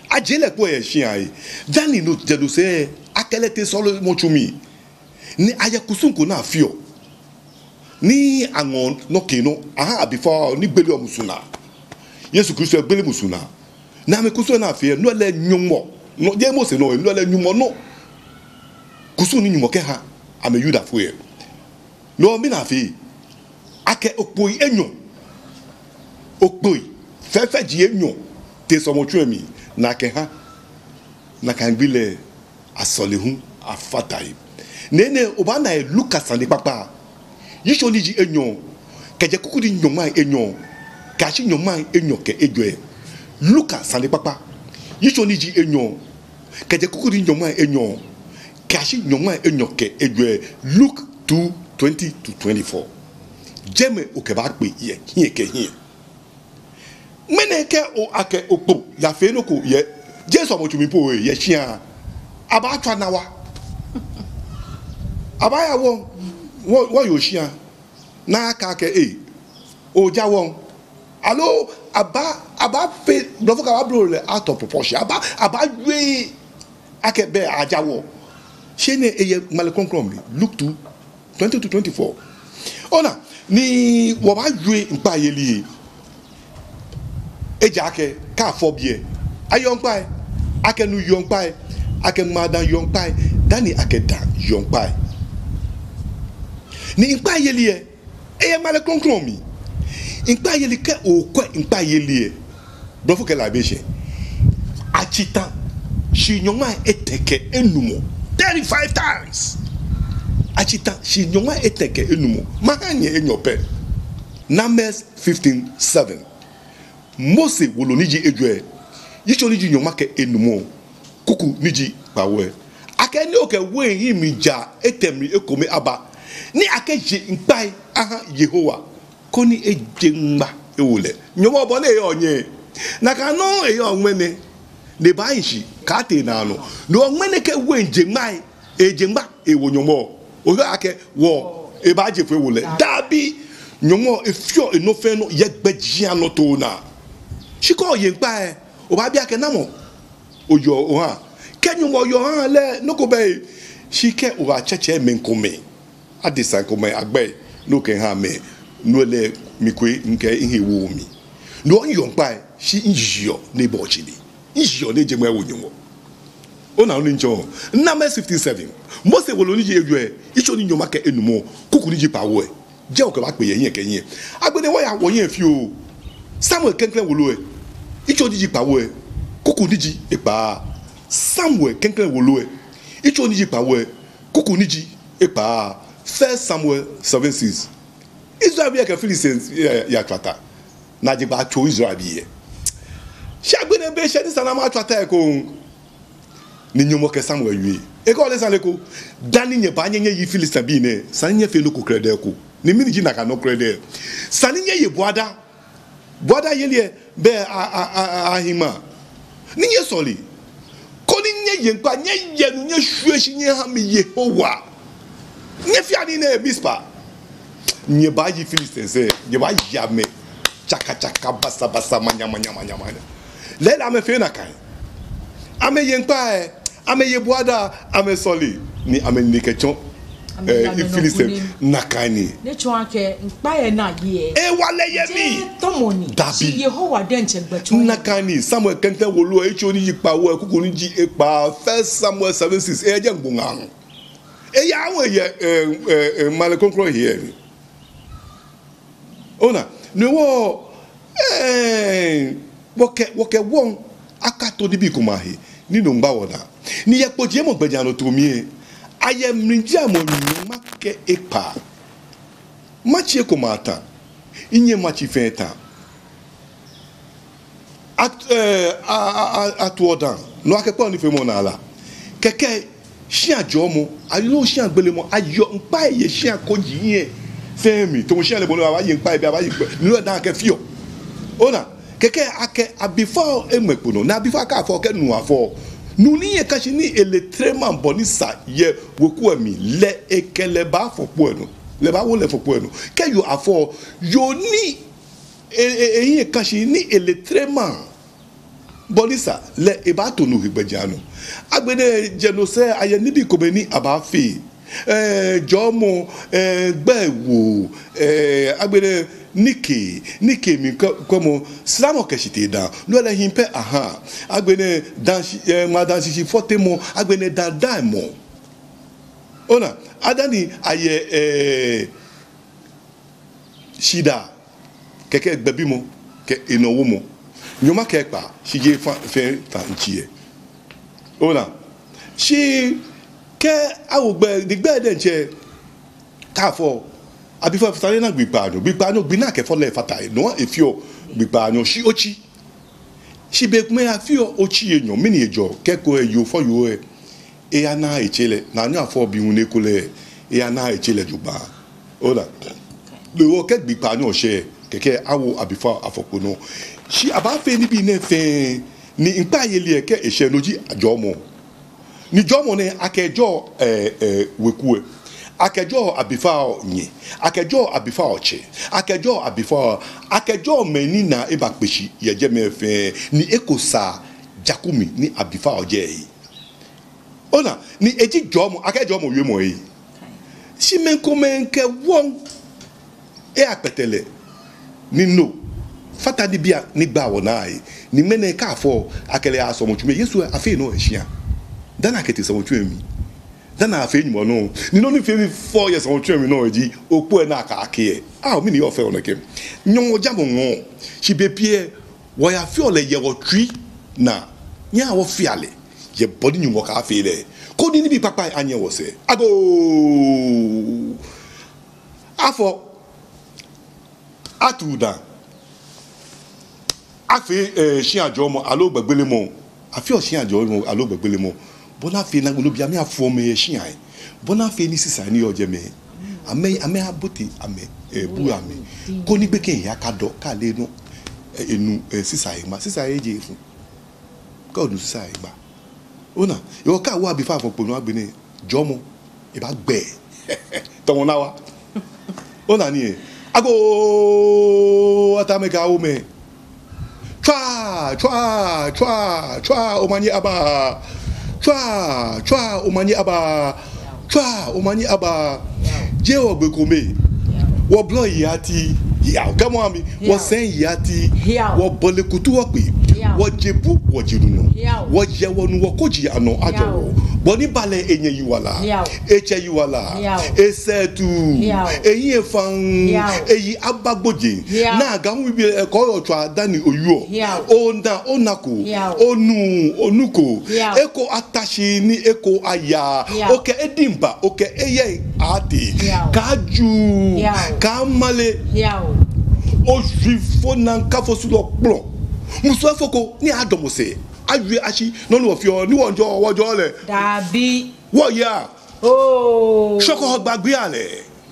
Ajie lɛ kpo yɛ shia lɛ. Dani no jɛ no sɛɛ, akɛ lɛ tee sɔlemɔtsu mli. Ni ayɛ kusum ko ni afeɔ. Ni aŋɔɔ nɔ kɛ nɔ aha abifao ni gbeleɔ musu naa. Yesu Kristo egbele musu naa. Ni amɛkusum ni afeɔ, no lɛ Nyɔŋmɔ nɔ, jeee Mose nɔ, no lɛ Nyɔŋmɔ nɔ. Kusum ni Nyɔŋmɔ kɛha amɛ Yudafoi lɛ. No hewɔ mɛni afee? Akɛ okpoi enyɔ, okpoi fɛfɛji enyɔ tee sɔlemɔtsu lɛ mli ni akɛha. Nakai gbi lɛ asɔle hu afata he. Ni enɛ obaana yɛ Luka sanekpakpa, yitso ni ji enyɔ, kɛjɛ kuku ni ji nyɔŋmai enyɔ kɛyashi nyɔŋmai enyɔ kɛ ejwɛ. Luka sanekpakpa, yitso ni ji enyɔ, kɛjɛ kuku ni ji nyɔŋmai enyɔ kɛyashi nyɔŋmai enyɔ kɛ ejwɛ. Luke two twenty to twenty-four. Jɛmɛ okɛbaakpe yɛ hiɛ kɛ hiɛ. Ŋmɛnɛ kɛ o, akɛ okpo yafee nɔ ko yɛ, jeee sɔlemɔtsu mli po yɛ shia, abaatswa nawa. Abaaya wɔ, wɔ, wɔyɔɔ shia. Ni akɛɛ akɛ, ee, oja wɔ. Aloo, abaa, abaafee, blɔfo kɛɛ abaablow lɛ out of proportion. Abaa, abaawie akɛ bɛ ajaa wɔ. Shi enɛ eyɛ Ŋmalɛ Krɔŋkrɔŋ mli, Luke two, twenty to twenty-four. Ona, ni wɔbaajie ŋkpai yeli lɛ. Ejaakɛ kɛ afɔ biɛ, ayɔɔ ŋkpai, akɛ nu yeɔ ŋkpai, akɛ ŋmaadãa yeɔ ŋkpai, dani akɛ dãa yeɔ ŋkpai. Ni ŋkpai yeli lɛ, eyɛ Ŋmalɛ Krɔŋkrɔŋ mli. Ŋkpai yeli, kɛ okwɛ ŋkpai yeli lɛ, Blɔfo kɛɛ libation. Atsi tã shii nyɔŋmai etɛ kɛ enumɔ. Thirty-five times. Atsi tã shii nyɔŋmai etɛ kɛ enumɔ. Maha nyɛ enyɔ pɛ. Numbers fifteen seven. Mose wolo ni ji ejwɛ, yitso ni ji nyɔŋma kɛ enumɔ, kuku ni ji kpawo lɛ. Akɛni okɛ wein hiɛmɛija etɛ mli ekome aba, ni akɛje ŋkpai aha Yehowa, koni eje ŋma ewo lɛ. Nyɔŋmɔ, bɔ ni eyɔɔ nyɛ, nakai nɔŋŋ eyɔɔ ŋmɛnɛ. Ni ebaahi shi kɛtee naanɔ. Ni ŋmɛnɛ kɛ wein je ŋmai, eje ŋma ewo Nyɔŋmɔ, oheɔ akɛ wɔ ebaaje foi ewo lɛ? Dabi. Nyɔŋmɔ efeɔ enɔ fɛɛ nɔ yɛ gbɛjianɔtoo naa. Shi kɛ oye ŋkpai lɛ, obaabi akɛ namɔ oyɔɔ oha. Kɛ Nyɔŋmɔ oyɔɔ oha lɛ, nɔ ko bɛ. Shi kɛ obaatsɛtsɛ mɛi komɛi, adesai komɛi agbɛi, ni okɛha amɛ, no lɛ mikɔ mikɛ mihe woɔ mli. No miyeɔ ŋkpai, shi miyeɔ ni ebɔ tsine. Miyeɔ ni eje ŋma ewo Nyɔŋmɔ. Ona nɔ ni mitsɔɔ? Numbers fifteen seven. Mose wolo ni ji ejwɛ, yitso ni ji nyɔŋma kɛ enumɔ, kuku ni ji kpawo lɛ. Jɛi okɛbaakpe yɛ hiɛ kɛ hiɛ. Agbɛnɛ wɔya wɔhiɛ fioo. Samuel klɛŋklɛŋ wolo lɛ, yitso ni ji kpawo lɛ, kuku ni ji ekpaa. Samuel klɛŋklɛŋ wolo lɛ, yitso ni ji kpawo lɛ, kuku ni ji ekpaa. First Samuel seven six. Israelbii lɛ kɛ Filistiabii lɛ yatswa ta. Ni ajɛ gbɛ atswa Israelbii lɛ. Shi agbɛnɛ be shɛ ni sa ni amɛtswa ta ekoŋŋ. Ni Nyɔŋmɔ kɛ Samuel wie. Ekɛɛ ole sane ko. Dani nyɛbaanyɛ nyɛyi Filistiabii nɛɛ, esa ni nyɛfee nɔ ko krɛdɛɛ ko. Ni mɛni ji nakai nɔ krɛdɛɛ? Esa ni nyɛye buada. Buada yeli lɛ, bɛ a, a, a, a, ahi ŋma. Ni nyɛsɔle. Koni nyɛye ŋkpai, nyɛye nu, nyɛshwie shi nyɛha mi Yehowa. Nyɛfea nii nɛɛ Mizpa. Nyɛbaayi Filistiabii lɛ, nyɛbaayi amɛ. Tsaka tsaka, basa basa, manya manya manya manya. Lɛɛlɛŋ amɛfee nakai. Amɛye ŋkpai, amɛye buada, amɛsɔle, ni amɛnine kɛtsɔ, eh, Filistiabii nakai nii. Ni tsɔɔ akɛ ŋkpai lɛ ni aye lɛ, ewa lɛ yɛ mli. Jeee tɔmɔ ni. Dabi. Shi Yehowa diɛŋtsɛ gbɛtsɔɔ. Nakai nii. Samuel klɛŋklɛŋ wolo lɛ, yitso ni ji kpawo lɛ, kuku ni ji ekpaa. First Samuel seven six. Eyɛ jɛi ŋgbo ŋaa. Eyawo yɛ, eh, eh, eh, Ŋmalɛ Krɔŋkrɔŋ lɛ mli. Ona, ni wɔ, eh, wɔkɛ, wɔkɛ wɔŋ akato nibii komɛi ahe, ni no miigba wɔnaa. Ni yɛ kpojiemɔ gbɛjianɔtoo mli lɛ, ayɛ mlijamɔ nyɔŋma kɛ ekpaa. Matsi ekomɛi atã, minyɛŋ matsi fɛɛ tã. At-, eh, a, a, a, atuɔ dãa, no akɛkpɛɔ nifeemɔ naa la. Kɛkɛ shĩa jɔɔmɔ, aloo shĩa gbelemɔ, ayɔɔ ŋkpai yɛ shĩa koji lɛ fɛɛ mli. Tamɔ shĩa lɛ bɔ ni abaaye ŋkpai, bɛ abaaye ŋkpai, ni no dãa kɛfeɔ. Ona, kɛkɛ akɛ abifao lɛ eŋmɛ kpo nɔ, ni abifao kɛ afɔ kɛ nu afɔ. Nu ni eka shi ni ele trema bɔ ni sa yɛ weku lɛ mli lɛ, ekɛ lɛ baafɔ kpo lɛ nɔ. Lɛ baawo lɛ fɔ kpo lɛ nɔ. Kɛ yoo afɔ, yoo ni e, e, ehiɛ ka shi ni ele trema bɔ ni sa lɛ, ebaato no he gbɛjianɔ. Agbɛnɛ jɛ no sɛɛ ayɛ nibii komɛi ni abaafee. Eh, jɔɔmɔ, eh, gbɛi woo, eh, agbɛnɛ nikee, nikee mli kwɛ-, kwɛmɔ, sramɔ kɛ shitee dãa, no lɛ hii pɛ aha. Agbɛnɛ dãa shi-, eh, ŋmaadãa shishi fɔtemɔ, agbɛnɛ dãa daimɔ. Ona, adani ayɛ, eh, shidaa, kɛkɛ gbɛbimɔ, kɛ enɔwomɔ. Nyɔŋma kɛ ekpaa, shi jeee fã-, fɛɛ tã ŋtsiɛ. Ona, shi kɛ awo gbɛ, ni gbɛ diɛŋtsɛ kɛ afɔ, abifao lɛ fata ni ena gbi kpaanyɔ, gbi kpaanyɔ, gbi ni akɛfɔ lɛ fata he, no efeɔ gbi kpaanyɔ, shi otsi. Shi bei komɛi afeɔ otsi enyɔ, mɛni hewɔ? Kɛ ko eyoo fɔ yoo lɛ, eyanaaa etsɛ lɛ, ni anyɛɔ afɔ bi hu ni ekolɛ, eyanaaa etsɛ lɛ jogbaŋŋ. Ona. Lɛ hewɔ kɛ gbi kpaanyɔ shɛ, kɛkɛ awo abifao afɔ kpo nɔ. Shi abaafee nibii nɛɛ fɛɛ, ni ŋkpai yeli lɛ kɛ eshɛ no ji ajɔɔmɔ. Ni jɔɔmɔ nɛɛ akɛjɔɔ, eh, eh, weku lɛ. Akɛjɔɔ abifao nyɛ. Akɛjɔɔ abifao tsɛ. Akɛjɔɔ abifao. Akɛjɔɔ mɛi ni naa eba kpe shi yɛ jɛmɛ fɛɛ. Ni eko sa jaku mli ni abifao jɛ he. Ona, ni eji jɔɔmɔ, akɛ jɔɔmɔ wiemɔ lɛ. Shi mɛi komɛi kɛ wɔŋ, eyakpɛtɛ lɛ, ni no fata nibii ni gbaa wɔnaa lɛ, ni ŋmɛnɛ kɛ afɔ akɛ lɛ aya sɔlemɔtsu mli, Yesu afeee no yɛ shia. Dani akɛtee sɔlemɔtsu lɛ mli, dani afee Nyɔŋmɔ nɔ. Ni nɔ ni fee mi fɛo yɛ sɔlemɔtsu lɛ mli nɔ ji, okpɔ lɛ ni akɛɛ akɛ, ao, mɛni yɔɔ fɛo nɛkɛ? Nyɔŋmɔ jamɔ ŋɔɔ, shi bei pii lɛ wɔyafeɔ lɛ yɛ wɔtsui naa, nyɛhaa wɔfea lɛ yɛ bɔ ni Nyɔŋmɔ kɛɛ afee lɛ, koni nibii kpakpai anyɛ wɔsɛɛ. Agoo! Afɔ, atu daa, afee, eh, shia jɔɔmɔ aloo gbɛgbelemɔ. Afeɔ shia jɔɔmɔ aloo gbɛgbelemɔ. Bɔ ni afee ni agbɛnɛ obi amɛ afɔ mɛi yɛ shia lɛ. Bɔ ni afee ni sisai ni yɔɔ jɛmɛ, amɛ, amɛbote amɛ, eh, bu amɛ, koni gbekɛ lɛ akadɔ, kɛ ale nɔ, eh, enu, eh, sisai lɛ ŋma, sisai lɛ eje efũ. Kɛ onu sisai lɛ egba. Ona, ewɔ kɛ awo abifao afɔ kpo nɔ agbɛnɛ, jɔɔmɔ, ebaagbɛ. Tɔmɔ naa wa. Ona nii lɛ. Agoo, ataa amɛ kɛ awomɛi. Tswa, tswa, tswa, tswa, omanye aba. Tswa, tswa, omanye aba. Tswa, omanye aba. Jeee wɔ gbɛ kome. Wɔblɔi ati. Yao, come on, mi. Yao. Wɔsɛi ati. Yao. Wɔbɔle kutu wɔkpe. Yao. Wɔje bu, wɔje nu nɔ. Yao. Wɔyɛ wɔnu wɔkoji anɔ ajɔ wɔ. Yao. Bɔ ni ba lɛ enyɛ yiwala. Yao. Etsɛ yiwala. Yao. Esɛɛ tuu. Yao. Ehiɛ faŋŋ. Yao. Eyi aba gbojee. Yao. Naa Ga hu bibioo lɛ ekɔ yɔɔ tswa dani oyɔɔ. Yao. Ona, onako. Yao. Onu, onuko. Yao. Eko ata shi ni eko aya. Yao. Okɛ ediŋ ba, okɛ eyɛi atee. Yao. Kaaju. Yao. Kaamale. Yao. Oshwifo naŋ kafo sulɔ kplɔ. Musu efɔko ni adɔmɔ sɛɛ. Awie ashi, nɔ ni wɔfeɔ, ni wɔjɔɔ, wɔjɔɔ lɛ. Dabi. Wɔyaa. Oo. Shɔkɔ gbagbea lɛ.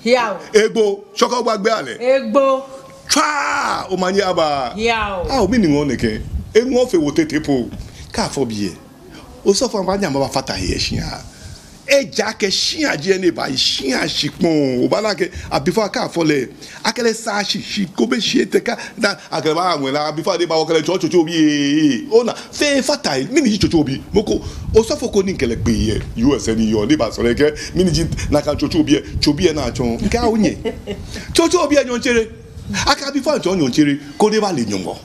Yao. Egbo, shɔkɔ gbagbea lɛ. Egbo. Tswa, omanye aba. Yao. Ao, mɛni ŋɔɔ nɛkɛ? Eŋɔɔ fe wɔ tete po. Kɛ afɔ biɛ, osɔfo abaanyɛ amɛbafata he yɛ shia. Ejaakɛ shia ji he ni eba, shia shikpɔŋ. Obaana akɛ abifao kɛ afɔ lɛ, akɛ lɛ saa shi, shi kome shi etɛ kɛ, ni akɛ lɛ baaŋwɛ lɛ, abifao lɛ eba, wɔkɛ lɛ tsɔɔ tsotsobi lɛ. Ona, fɛɛ fata he, mɛni ji tsotsobi? Mɔ ko, osɔfo ko ni mikɛ lɛ kpe yɛ U S ni yɔɔ, ni ebasɔle akɛ, mɛni ji nakai tsotsobi lɛ, tsobi lɛ ni atsɔɔ. Mikɛɛ onyɛ. Tsotsobi lɛ nyɔɔŋtsere. Akɛ abifao tsɔɔ nyɔɔŋtsere, koni ebale Nyɔŋmɔ.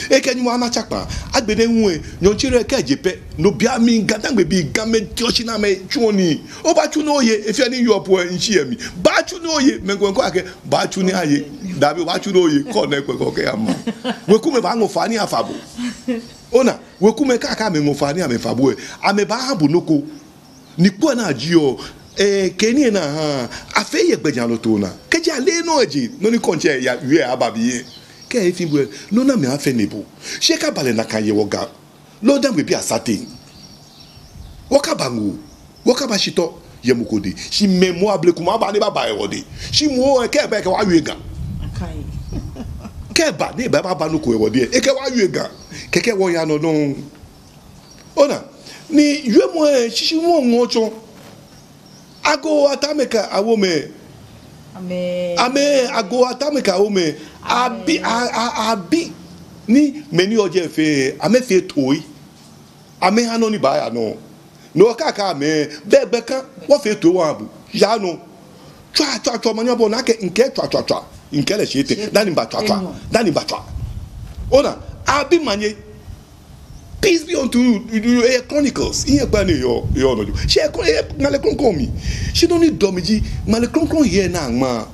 Ekɛ Nyɔŋmɔ ana tsakpaa. Agbɛnɛ hu lɛ, nyɔɔŋtsere kɛ eje pɛ, no bianɛ mli Ga-Dangme bii Gamɛi teɔ shi ni amɛtsuɔ nii. Obaatsu ni oye, efee ni yɔɔ po lɛ, mishi yɛ mli. Baatsu ni oye, mɛi komɛi kɛɔ akɛ, baatsu ni aye. Dabi, obaatsu ni oye, kɔ nɛ kpɛ kɔ kɛ ama. Wekumɛi baaŋɔ faa ni afa bo. Ona, wekumɛi kɛ akɛ amɛŋɔ faa ni amɛfa bo lɛ, amɛbaaha bo nɔ ko. Ni kpɔ ni ajieɔ, eh, kɛ nii ni aha, afee yɛ gbɛjianɔtoo naa. Kɛji ale nɔ eje, nɔ ni kɔntsɛ yawie aba biɛ. Kɛ efee bo lɛ, no ni amɛaafee ni bo. Shi kɛ aba lɛ nakai yɛ wɔ Ga, loo Dangme bii asateŋ. Wɔkaba ŋoo, wɔkaba shitɔ yɛ mɔ ko dɛŋ. Shi mɛi moŋ ableku moŋ aba ni ebaba yɛ wɔdɛŋ. Shi moŋ lɛ, kɛ eba lɛ ekɛɛ wɔ awie Ga. Akai. Kɛ eba ni eba, ebaba nɔ ko yɛ wɔdɛŋ lɛ, ekɛɛ wɔ awie Ga. Kɛkɛ wɔya nɔ dɔŋŋ. Ona, ni wiemɔ lɛ, shishiumɔ ŋɔɔ tsɔ. Agoo, ataa amɛ kɛ awomɛi. Amɛɛ. Amɛɛ, agoo, ataa amɛ kɛ awomɛi. Abi, amɛɛ, a, a, abi. Ni mɛi ni yɔɔ jɛi fɛɛ, amɛfee toi. Amɛha nɔ ni baaya nɔ. Ni wɔkɛɛ akɛ amɛ, bɛ gbɛ ka, wɔfee toi wɔha bo. Yaa nɔ. Tswa, tswa, tswa, omanye aba, ona akɛ mikɛɛ tswa, tswa, tswa. Mikɛɛ lɛ shi etɛ. Dani miba tswa, tswa. Dani miba tswa. Ona, abi omanye. Peace be unto you. You, you, eh, Chronicles. Mihiɛ kpa ni yɔɔ, yɔɔ nɔ jogbaŋŋ. Shi, eh, Ŋmalɛ Krɔŋkrɔŋ mli. Shi nɔ ni dɔ mi ji, Ŋmalɛ Krɔŋkrɔŋ he ni aŋma.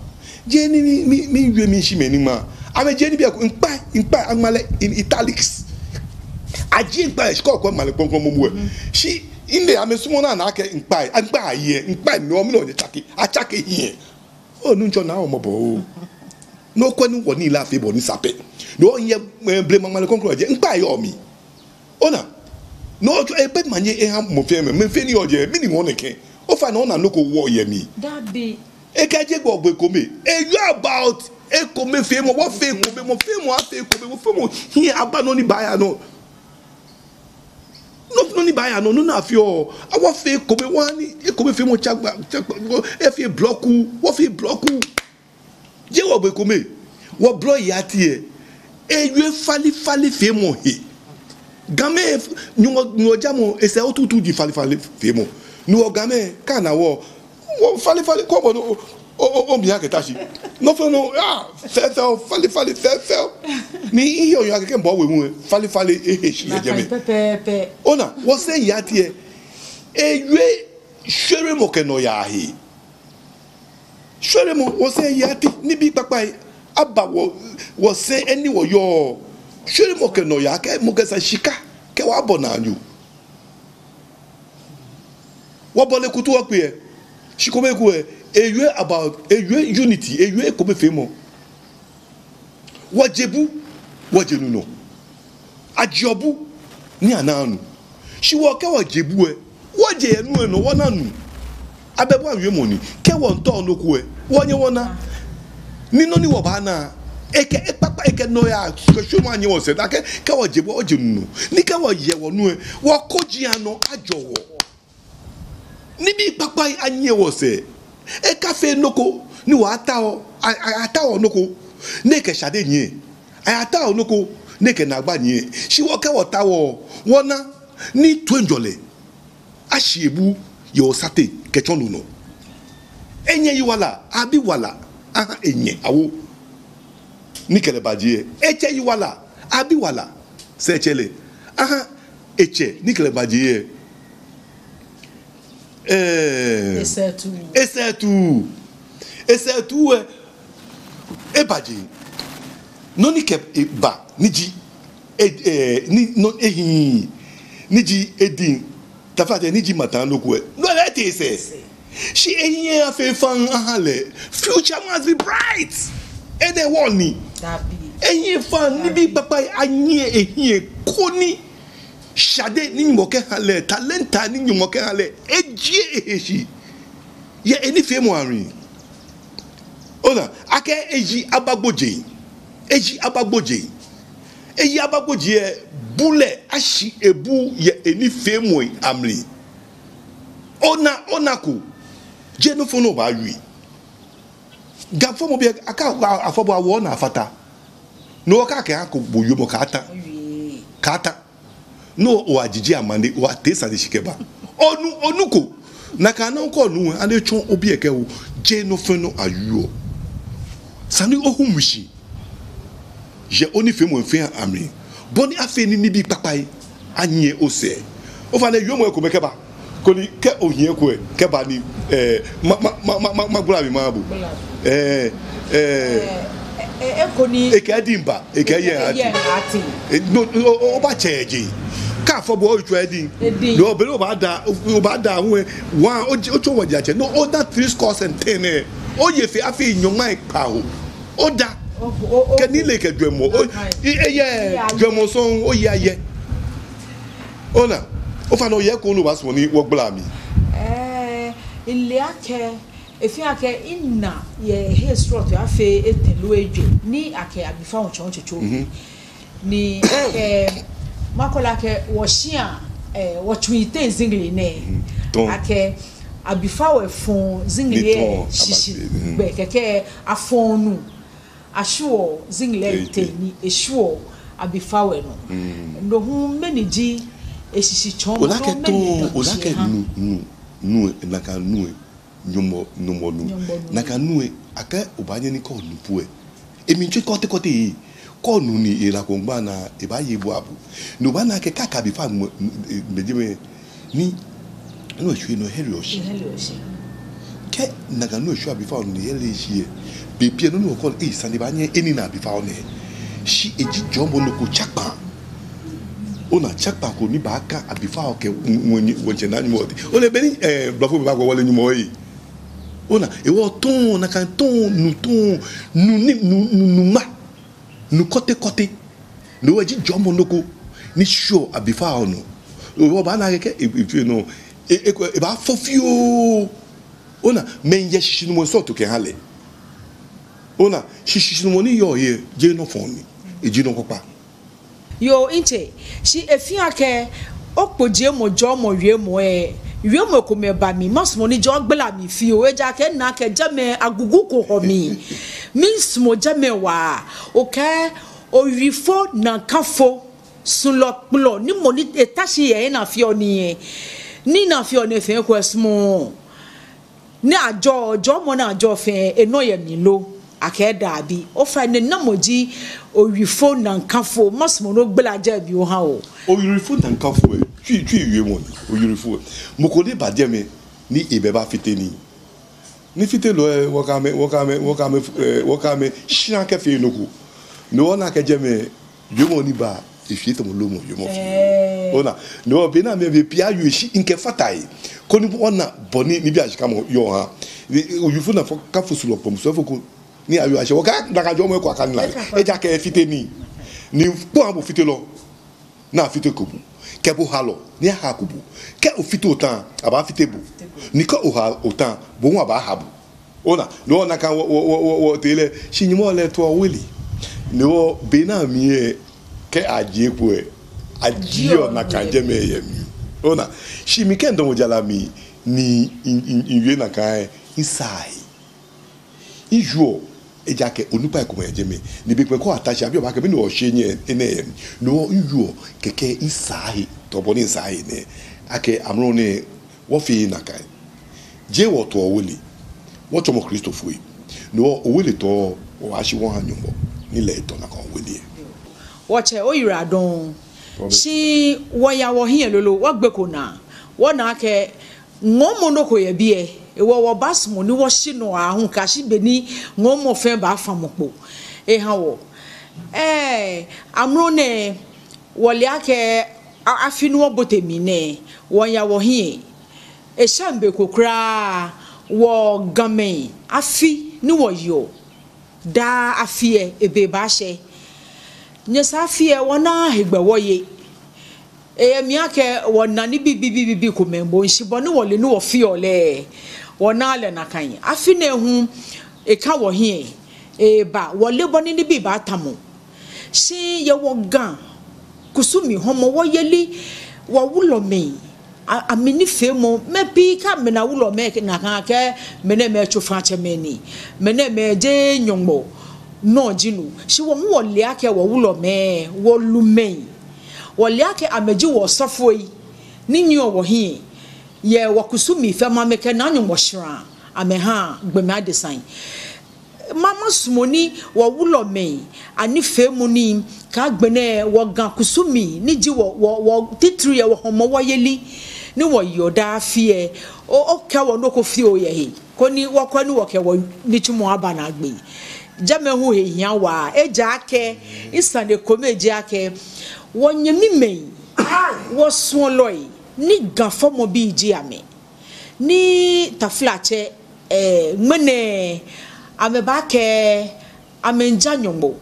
Jeee ni, ni, ni, ni miwie mishi mɛi ni ŋma. Amɛjie nibii ko, mikpa, mikpa, aŋma lɛ in italics. Ajie mikpa, shi kɛ okwɛ Ŋmalɛ Krɔŋkrɔŋ momo lɛ. Shi, mile amɛsumɔɔ ni ana akɛ mikpa, mikpa ayi lɛ, mikpa nɔ, mli nɔ nyɛ tsake, atsake hiɛ. Oo Nuŋtsɔ, na wɔ mɔbɔ oo. Ni okwɛ ni wɔnii lɛ afee bɔ ni sa pɛ. Ni wɔnyɛ, eh, blema Ŋmalɛ Krɔŋkrɔŋ lɛ jɛi, mikpa yɔɔ mli. Ona. Ni otsɔ, eh, bɛ omanye eha mɔ fɛɛ mɔ, mɛi fɛɛ ni yɔɔ jɛi, mɛni ŋɔɔ nɛkɛ? Ofainɛ ona nɔ ko wɔyɛ mli. Dabi. Ekɛɛ jeee gbɛ kome. Eyɔɔ about ekomefeemɔ, wɔfee ekome, mɔ fɛɛ mɔ afee ekome, mɔ fɛɛ mɔ hiɛ aba nɔ ni baaya nɔ. Nɔ, nɔ ni baaya nɔ, nɔ ni afeɔ. Awɔ fee ekome, wɔha ni ekomefeemɔ tsa gbɛ, tsa gbɛ, efee blɔku, wɔfee blɔku. Jeee wɔ gbɛ kome. Wɔblɔi ati lɛ, ewie falefalefeemɔ he. Gamɛi, Nyɔŋmɔ, Nyɔŋmɔ jamɔ, esɛɛ tuuntu ji falefalefeemɔ. Ni wɔ Gamɛi, kɛ ana wɔ, wɔ falefale, kɛ obɔ ni o, o, o, omia kɛta shi. Nɔ fɛɛ nɔ, ah, fɛfɛo, falefale, fɛfɛo. Ni miheɔ miyeɔ akɛ kɛ mibɔ we mu lɛ, falefale ehe shi yɛ jɛmɛ. Nakai pɛpɛɛpɛ. Ona, wɔsɛɛ yaa ati lɛ, eyɛ shweremɔ kɛ nɔyaa he. Shweremɔ, wɔsɛɛ yaa ati, nibii kpakpai aba wɔ, wɔsɛɛ he ni wɔyɔɔ. Shweremɔ kɛ nɔyaa, kɛ mɔ kɛ sa shika, kɛ wɔbɔ naanyo. Wɔbɔle kutu wɔkpe lɛ, shi kome ku lɛ, eyɛ about, eyɛ unity, eyɛ ekomefeemɔ. Wɔje bu, wɔje nu nɔ. Ajeɔ bu ni anaa nu. Shi wɔ kɛ wɔje bu lɛ, wɔje yɛ nu lɛ nɔ wɔna nu. Abɛ bu awiemɔ ni. Kɛ wɔmiitao nɔ ko lɛ, wɔnyɛ wɔna. Ni nɔ ni wɔbaana, ekɛ ekpakpa, ekɛ nɔyaa, kɛ shweremɔ anyɛ wɔsɛɛ. Nakai, kɛ wɔje bu, wɔje nu nɔ. Ni kɛ wɔyɛ wɔnu lɛ, wɔkoji anɔ ajɔ wɔ. Nibii kpakpai anyɛ wɔsɛɛ. Ekafee nɔ ko ni wɔtaoɔ, a, a, ataoɔ nɔ ko ni ekɛ shade nyiɛ. Ataoɔ nɔ ko ni ekɛ naagba nyiɛ. Shi wɔ kɛ wɔtaoɔ, wɔna ni toiŋjɔlɛ ashi ebu yɛ wɔsɛɛ ateŋ kɛtsɔ nu nɔ. Enyɛ yi wala, abi wala, aha enyɛ awo. Ni kɛ lɛ baje lɛ, etsɛ yi wala, abi wala, sɛɛ tsɛ lɛ, aha etsɛ, ni kɛ lɛ baje lɛ. Ɛɛ, esɛɛtuu. Esɛɛtuu. Esɛɛtuu lɛ, ebaje. Nɔ ni kɛ eba, ni ji, e, e, ni, nɔ, ehiii, ni ji ediŋ, taflatsɛ, ni ji mataŋ nɔ ko lɛ. No lɛ etee sɛɛ. Shi ehiii afee faŋŋ aha lɛ. Future must be bright. Enɛ wɔ ni. Dabi. Ehiii faŋŋ nibii kpakpai anyiɛ ehiɛ koni shade ni Nyɔŋmɔ kɛha lɛ, talenta ni Nyɔŋmɔ kɛha lɛ, ejie ehe shi yɛ enifeemɔ amli. Ona, akɛ eyi abagbo jeŋ, eyi abagbo jeŋ, eyi abagbo jeŋ lɛ, bulɛ ashi ebu yɛ enifeemɔi amli. Ona, onako, jeee nɔ fɔŋ nɔ obaawie. Ga fɔmɔ bi, akɛ afɔ bo awo ona afata. No wɔkɛɛ akɛ ako bo yomɔ kaata. Kaata. No owa jiji amane, owa tee sane shi kɛba. Onu, onuko. Nakai nɔŋŋ kɛ onu, ani etsɔ obi ekɛ o, jeee nɔ fɛɛ nɔ awieɔ. Sani ohu mishi. Yɛ onifeemɔi fɛɛ amli. Bɔ ni afee ni nibii kpakpai anyiɛ osɛɛ. Ofainɛ, wiemɔ ekomɛi kɛba. Koni kɛ ohiɛ ko lɛ, kɛba ni, eh, ma, ma, magbala mli maha bo. Gbala. Eh, eh. Eh, eh, eh, koni ekɛ ediŋ ba, ekɛ yɛ ati. Eh, no, o, o, obaatsɛ ejeŋ. Kɛ afɔ bo, otswa ediŋ. Ediŋ. No, be ni obaada, o, obaada hu lɛ, wa, o, otsɔ wa jatsɛ. No, oda three scores and ten lɛ. Oye fe afii nyɔŋmai kpawo. Oda. O, o, o. Kɛ nilee kɛ jwɛŋmɔ. O, i, eyɛ jwɛŋmɔ sɔŋŋ, oye ayɛ. Ona, ofainɛ, yɛ ko nɔ obaasumɔ ni wɔgbala mli. Eh, mile akɛ, efeɔ akɛ mina yɛ he srɔto afee etɛ loo ejwɛ ni akɛ abifao tsɔɔ tsutsu. Mhm. Ni akɛ, makɛɛ lɛ akɛ wɔshia, eh, wɔtsui teŋ zingli nɛɛ. Mhm. Tɔŋ. Akɛ abifao lɛ fɔɔ zingli lɛ shishi gbɛ kɛkɛ afɔɔ nu. Ashwieɔ zingli lɛ teŋ ni eshwieɔ abifao lɛ nɔ. Mm. No hu mɛni ji eshishitsɔɔmɔ? Ole akɛ nu, nu, nu, nakai nu lɛ, Nyɔŋmɔ, Nyɔŋmɔ nu. Nyɔŋmɔ nu. Nakai nu lɛ, akɛ obaanyɛ ni kɛ onu po lɛ, emli tsɔ kɔte kɔte. Kɛ onu ni ela ko ŋgba naa, ebaaye ebua bo. Ni obaana akɛ kɛ abifao lɛ mɔ, mɔ, mɔ, mɔ, Ni, no eshwie no ehɛleɔ shi. Ehɛleɔ shi. Kɛ nakai nu eshwie abifao ni ehɛle shi lɛ, bei pii lɛ nɔ ni wɔkɛɔ, eh, sane baanyɛ enina abifao nɛɛ. Shi eji jɔɔmɔ nɔ ko tsakpaa. Ona, tsakpaa ko ni baaka abifao kɛ wɔ, wɔ, wɔtsɛ naa Nyɔŋmɔ. Ona, be ni, eh, blɔfo baakwɛ wɔ lɛ Nyɔŋmɔ lɛ. Ona, ewɔ tɔŋ, nakai tɔŋ, nu tɔŋ, nu ni, nu, nu, nu ma. Nu kɔte kɔte. No hewɔ eji jɔɔmɔ nɔ ko ni shwieɔ abifao nɔ. Obaana akɛ, e, e, e, no, e, e, ebaafɔ fioo. Ona, mɛi yɛ shishinumɔ srɔto kɛha lɛ. Ona, shishinumɔ ni yɔɔ yɛ, jeee nɔ fɔŋ ni. Eji nɔ kpakpa. Yoo, mitsɛ, shi efeɔ akɛ okpojiemɔ jɔɔmɔ wiemɔ lɛ, wiemɔ komɛi ba mli, masumɔ ni ojɔɔ gbala mli fioo, ejaakɛ mina akɛ jɛmɛ agugu ko hɔ mi. Miisumɔ jɛmɛ waa, okɛɛ, owifo naakafo, sulɔ kplɔ, ni mɔ ni eta shi yɛ enaa fioo ni yɛ. Nii ni afeɔ nɛɛ fɛɛ, kwɛ, esumɔɔ ni ajɔɔ, jɔɔmɔ ni ajɔɔ fɛɛ, enɔ yɛ mli lo? Akɛɛ daabi. Ofainɛ, namɔ ji owifo nankafo? Masumɔ ni ogbala jɛmɛ oha wɔ. Owifo nankafo lɛ, Twi, Twi wiemɔ ni, owifo lɛ, mɔ ko ni ba jɛmɛ ni ebɛ bafite nii. Nifitelɔi lɛ, wɔkɛ amɛ, wɔkɛ amɛ, wɔkɛ amɛ, eh, wɔkɛ amɛ shara kɛfee nɔ ko. Ni wɔna akɛ jɛmɛ, jɔɔmɔ ni ba, efee tamɔ loomɔ jɔɔmɔ fɛɛ. Ɛɛ. Ona, ni wɔ be ni amɛ be pii awie shi, mikɛfata he, koni wɔna bɔ ni nibii ashikamɔ yɔɔ ha. Ni, ni owifo nankafo sulɔ kpɔ musu fo ko ni awie ashi, wɔkɛɛ nakai jɔɔmɔ ko akane lɛ. Ejaakɛ efite nii. Ni kpɔ abu fitelɔ, ni afiteko bo. Kɛ bo halɔ, ni ahako bo. Kɛ ofite ota, abaafite bo. Ni kɛ oha ota, bo hu abaaha bo. Ona, no hewɔ nakai wɔ, wɔ, wɔ, wɔ, wɔtee lɛ, shi Nyɔŋmɔ lɛ etoɔ wɔ wele. No hewɔ be ni amɛ lɛ, kɛ ajie kpo lɛ, ajieɔ nakai jɛmɛ yɛ mli. Ona, shi mi kɛ midamɔ jara mli, ni mi, mi, miwie nakai lɛ, misaa he. Miwieɔ, ejaakɛ onukpai komɛi yɛ jɛmɛ. Ni be kpɛŋ kɛ ata shi, abiɔ bo akɛ mɛni oshɛ nyɛ enɛ yɛ mli. No hewɔ miwieɔ, kɛkɛ misaa he, tamɔ bɔ ni misaa he nɛɛ. Akɛ amrɔ nɛɛ, wɔfeee nakai. Jeee wɔtoɔ wele. Wɔtsɔmɔ Kristofoi. No hewɔ oweletɔɔ, wɔbaashi wɔha Nyɔŋmɔ. Ni lɛ etɔ nakai owele lɛ. Wɔtsɛ, oyiwaladɔŋŋ. Shi wɔya wɔhiɛ lolo, wɔgbeko naa. Wɔna akɛ ŋɔɔmɔ nɔ ko yɛ biɛ, hewɔ wɔbaasumɔ ni wɔshi nɔ aahu kɛyashi be ni ŋɔɔmɔ fɛɛ baafamɔ kpo eha wɔ. Ɛɛ, amrɔ nɛɛ, wɔle akɛ a-, afi ni wɔbote mli nɛɛ, wɔya wɔhiɛ. Eshɛŋ be ko kwraa, wɔ Gamɛi afi ni wɔyeɔ daa afi lɛ, ebe baashɛ. Nyɛsɛɛ afi lɛ, wɔnaaa hegbɛ wɔye. Eyɛ mli akɛ wɔna nibii bibii ko mli moŋ, shi bɔ ni wɔle ni wɔfeɔ lɛ, wɔnaaa lɛ nakai. Afi nɛɛ hu, eka wɔhiɛ, eba, wɔle bɔ ni nibii baatamɔ. Shi yɛ wɔ Ga kusumii, Hɔmɔwɔ yeli, wɔwulɔmɛi a-, amɛnifeemɔ, mɛi pii kɛɛ amɛna wulɔmɛi nakai akɛ mɛnɛɛmɛi tsofatsɛmɛi ni, mɛnɛɛmɛi jeee Nyɔŋmɔ nɔ ji no. Shi wɔ hu wɔle akɛ wɔwulɔmɛi, wɔlumɛi, wɔle akɛ amɛji wɔ osɔfoi ni nyiɛɔ wɔhiɛ yɛ wɔkusumii fɛɛ mli, amɛkɛnaa Nyɔŋmɔ shara amɛhaa gbɔmɛi adesai. Ma, masumɔ ni wɔwulɔmɛi anifeemɔ ni kɛ agbɛnɛ wɔ Ga kusumii ni ji wɔ, wɔ, wɔ titri yɛ wɔ Hɔmɔwɔ yeli ni wɔyeɔ daa afi lɛ, o, okɛɛ wɔ nɔ ko fioo yɛ he, koni wɔkwɛ ni wɔkɛ wɔnitsumɔ aba naagbee. Jɛmɛ hu he hiaa waa, ejaakɛ sane kome ji akɛ wɔnyɛmimɛi, wɔsuɔlɔi ni Ga fɔmɔbii ji amɛ, ni taflatsɛ, eh, ŋmɛnɛ amɛbaakɛɛ amɛmiija Nyɔŋmɔ.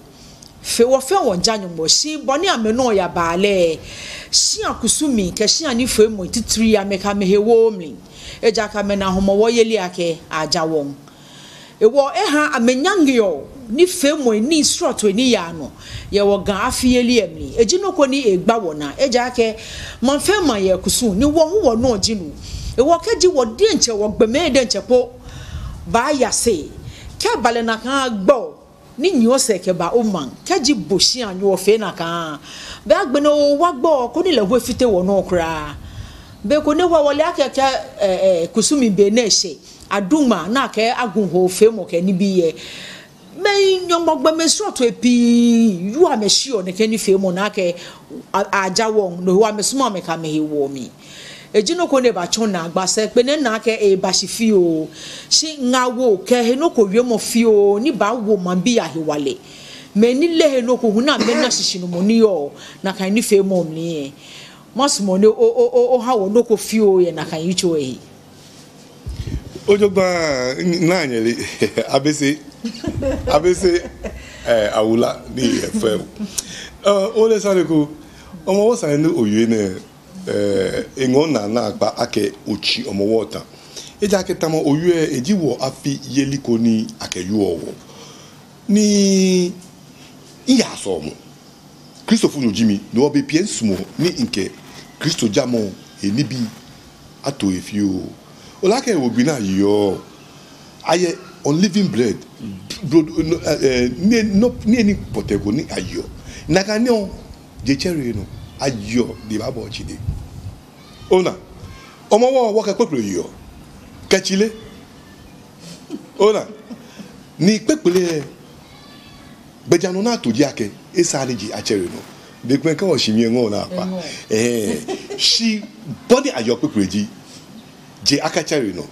Fe, wɔ fɛɛ wɔmiija Nyɔŋmɔ, shi bɔ ni amɛnɔ yabaa lɛ, shia kusumii kɛ shia nifeemɔi titri amɛkɛ amɛhe wooo mli. Ejaakɛ amɛna Hɔmɔwɔ yeli akɛ aja wɔŋ. Hewɔ eha amɛnyaŋeɔ nifeemɔi, nii srɔtoi ni yaa nɔ yɛ wɔ Ga afi yeli lɛ mli. Eji nɔ ko ni egba wɔnaa, ejaakɛ maŋ fɛɛ maŋ yɛ ekusum, ni wɔ hu wɔnɔ ji no. Hewɔ kɛji wɔ diɛŋtsɛ, wɔ gbɔmɛi diɛŋtsɛ po baaya sɛɛ, kɛ eba lɛ nakai gbɔ ni nyiɛ osɛɛ kɛba omaŋ, kɛji bo shia nyo ofee nakai, bɛ agbɛnɛ owa gbɔ koni lɛ hu efite wɔnɔ kwraa. Be ko nɛ wa wɔle akɛ kɛ, eh, eh, kusumii be nɛɛ shɛ, adu ŋmaa ni akɛ agu hoofeemɔ kɛ nibii lɛ, mɛi Nyɔŋmɔ gbɔmɛi srɔtoi pii yɔɔ amɛshiɔ nɛkɛ nifeemɔ nɛɛ akɛ a-, aja wɔŋ, no hewɔ amɛsumɔɔɔ amɛkɛ amɛhe woɔ mli. Eji nɔ ko ni ebatsɔ naagba, sɛɛ kpɛnɛ naa akɛ eba shi fioo. Shi ŋaawoo kɛ he nɔ ko wiemɔ fioo ni baawo maŋbii ahewalɛ, mɛi ni leee he nɔ ko hu ni amɛna shishinumɔ ni yɔɔ nakai nifeemɔ mli lɛ, masumɔ ni o, o, o, oha wɔ nɔ ko fioo yɛ nakai yitso lɛ he. Ojogbaŋŋ, naa nyɛle, Abese, Abese, eh, Awula ni yɛ fɛo. Eh, ole sane ko, Hɔmɔwɔ sane ni owie nɛɛ, eh, eŋɔɔ minaa naakpa akɛ otsi Hɔmɔwɔ ta. Ejaakɛ tamɔ owie, eji wɔ afi yeli ko ni akɛwieɔ wɔ. Ni miya sɔɔmɔ. Kristofonyo ji mi, no hewɔ bei pii misumɔɔ ni mikɛ Kristojamɔ he nibii ato he fioo. Ole akɛ wɔ gbi naa yɔɔ, ayɛ unleavened bread, bro, no, eh, eh, ni, no, ni, ni pɔtɛɛ ko ni ayeɔ. Nakai nɔŋŋ, je tsɛre nɔ, ayeɔ, ni ebaabɔ otsi dɛŋ. Ona, Hɔmɔwɔ wɔkɛ kpekple yeɔ. Kɛ tsile. Ona. Ni kpekple lɛ, gbɛjianɔ ni ato ji akɛ, esaaa ni je atsɛre nɔ. Be ko kɛ wɔshi mli lɛ ŋɔɔ naa kpa. Eŋɔɔ. Ɛɛ, shi bɔ ni ayeɔ kpekple ji, je akatsɛre nɔ.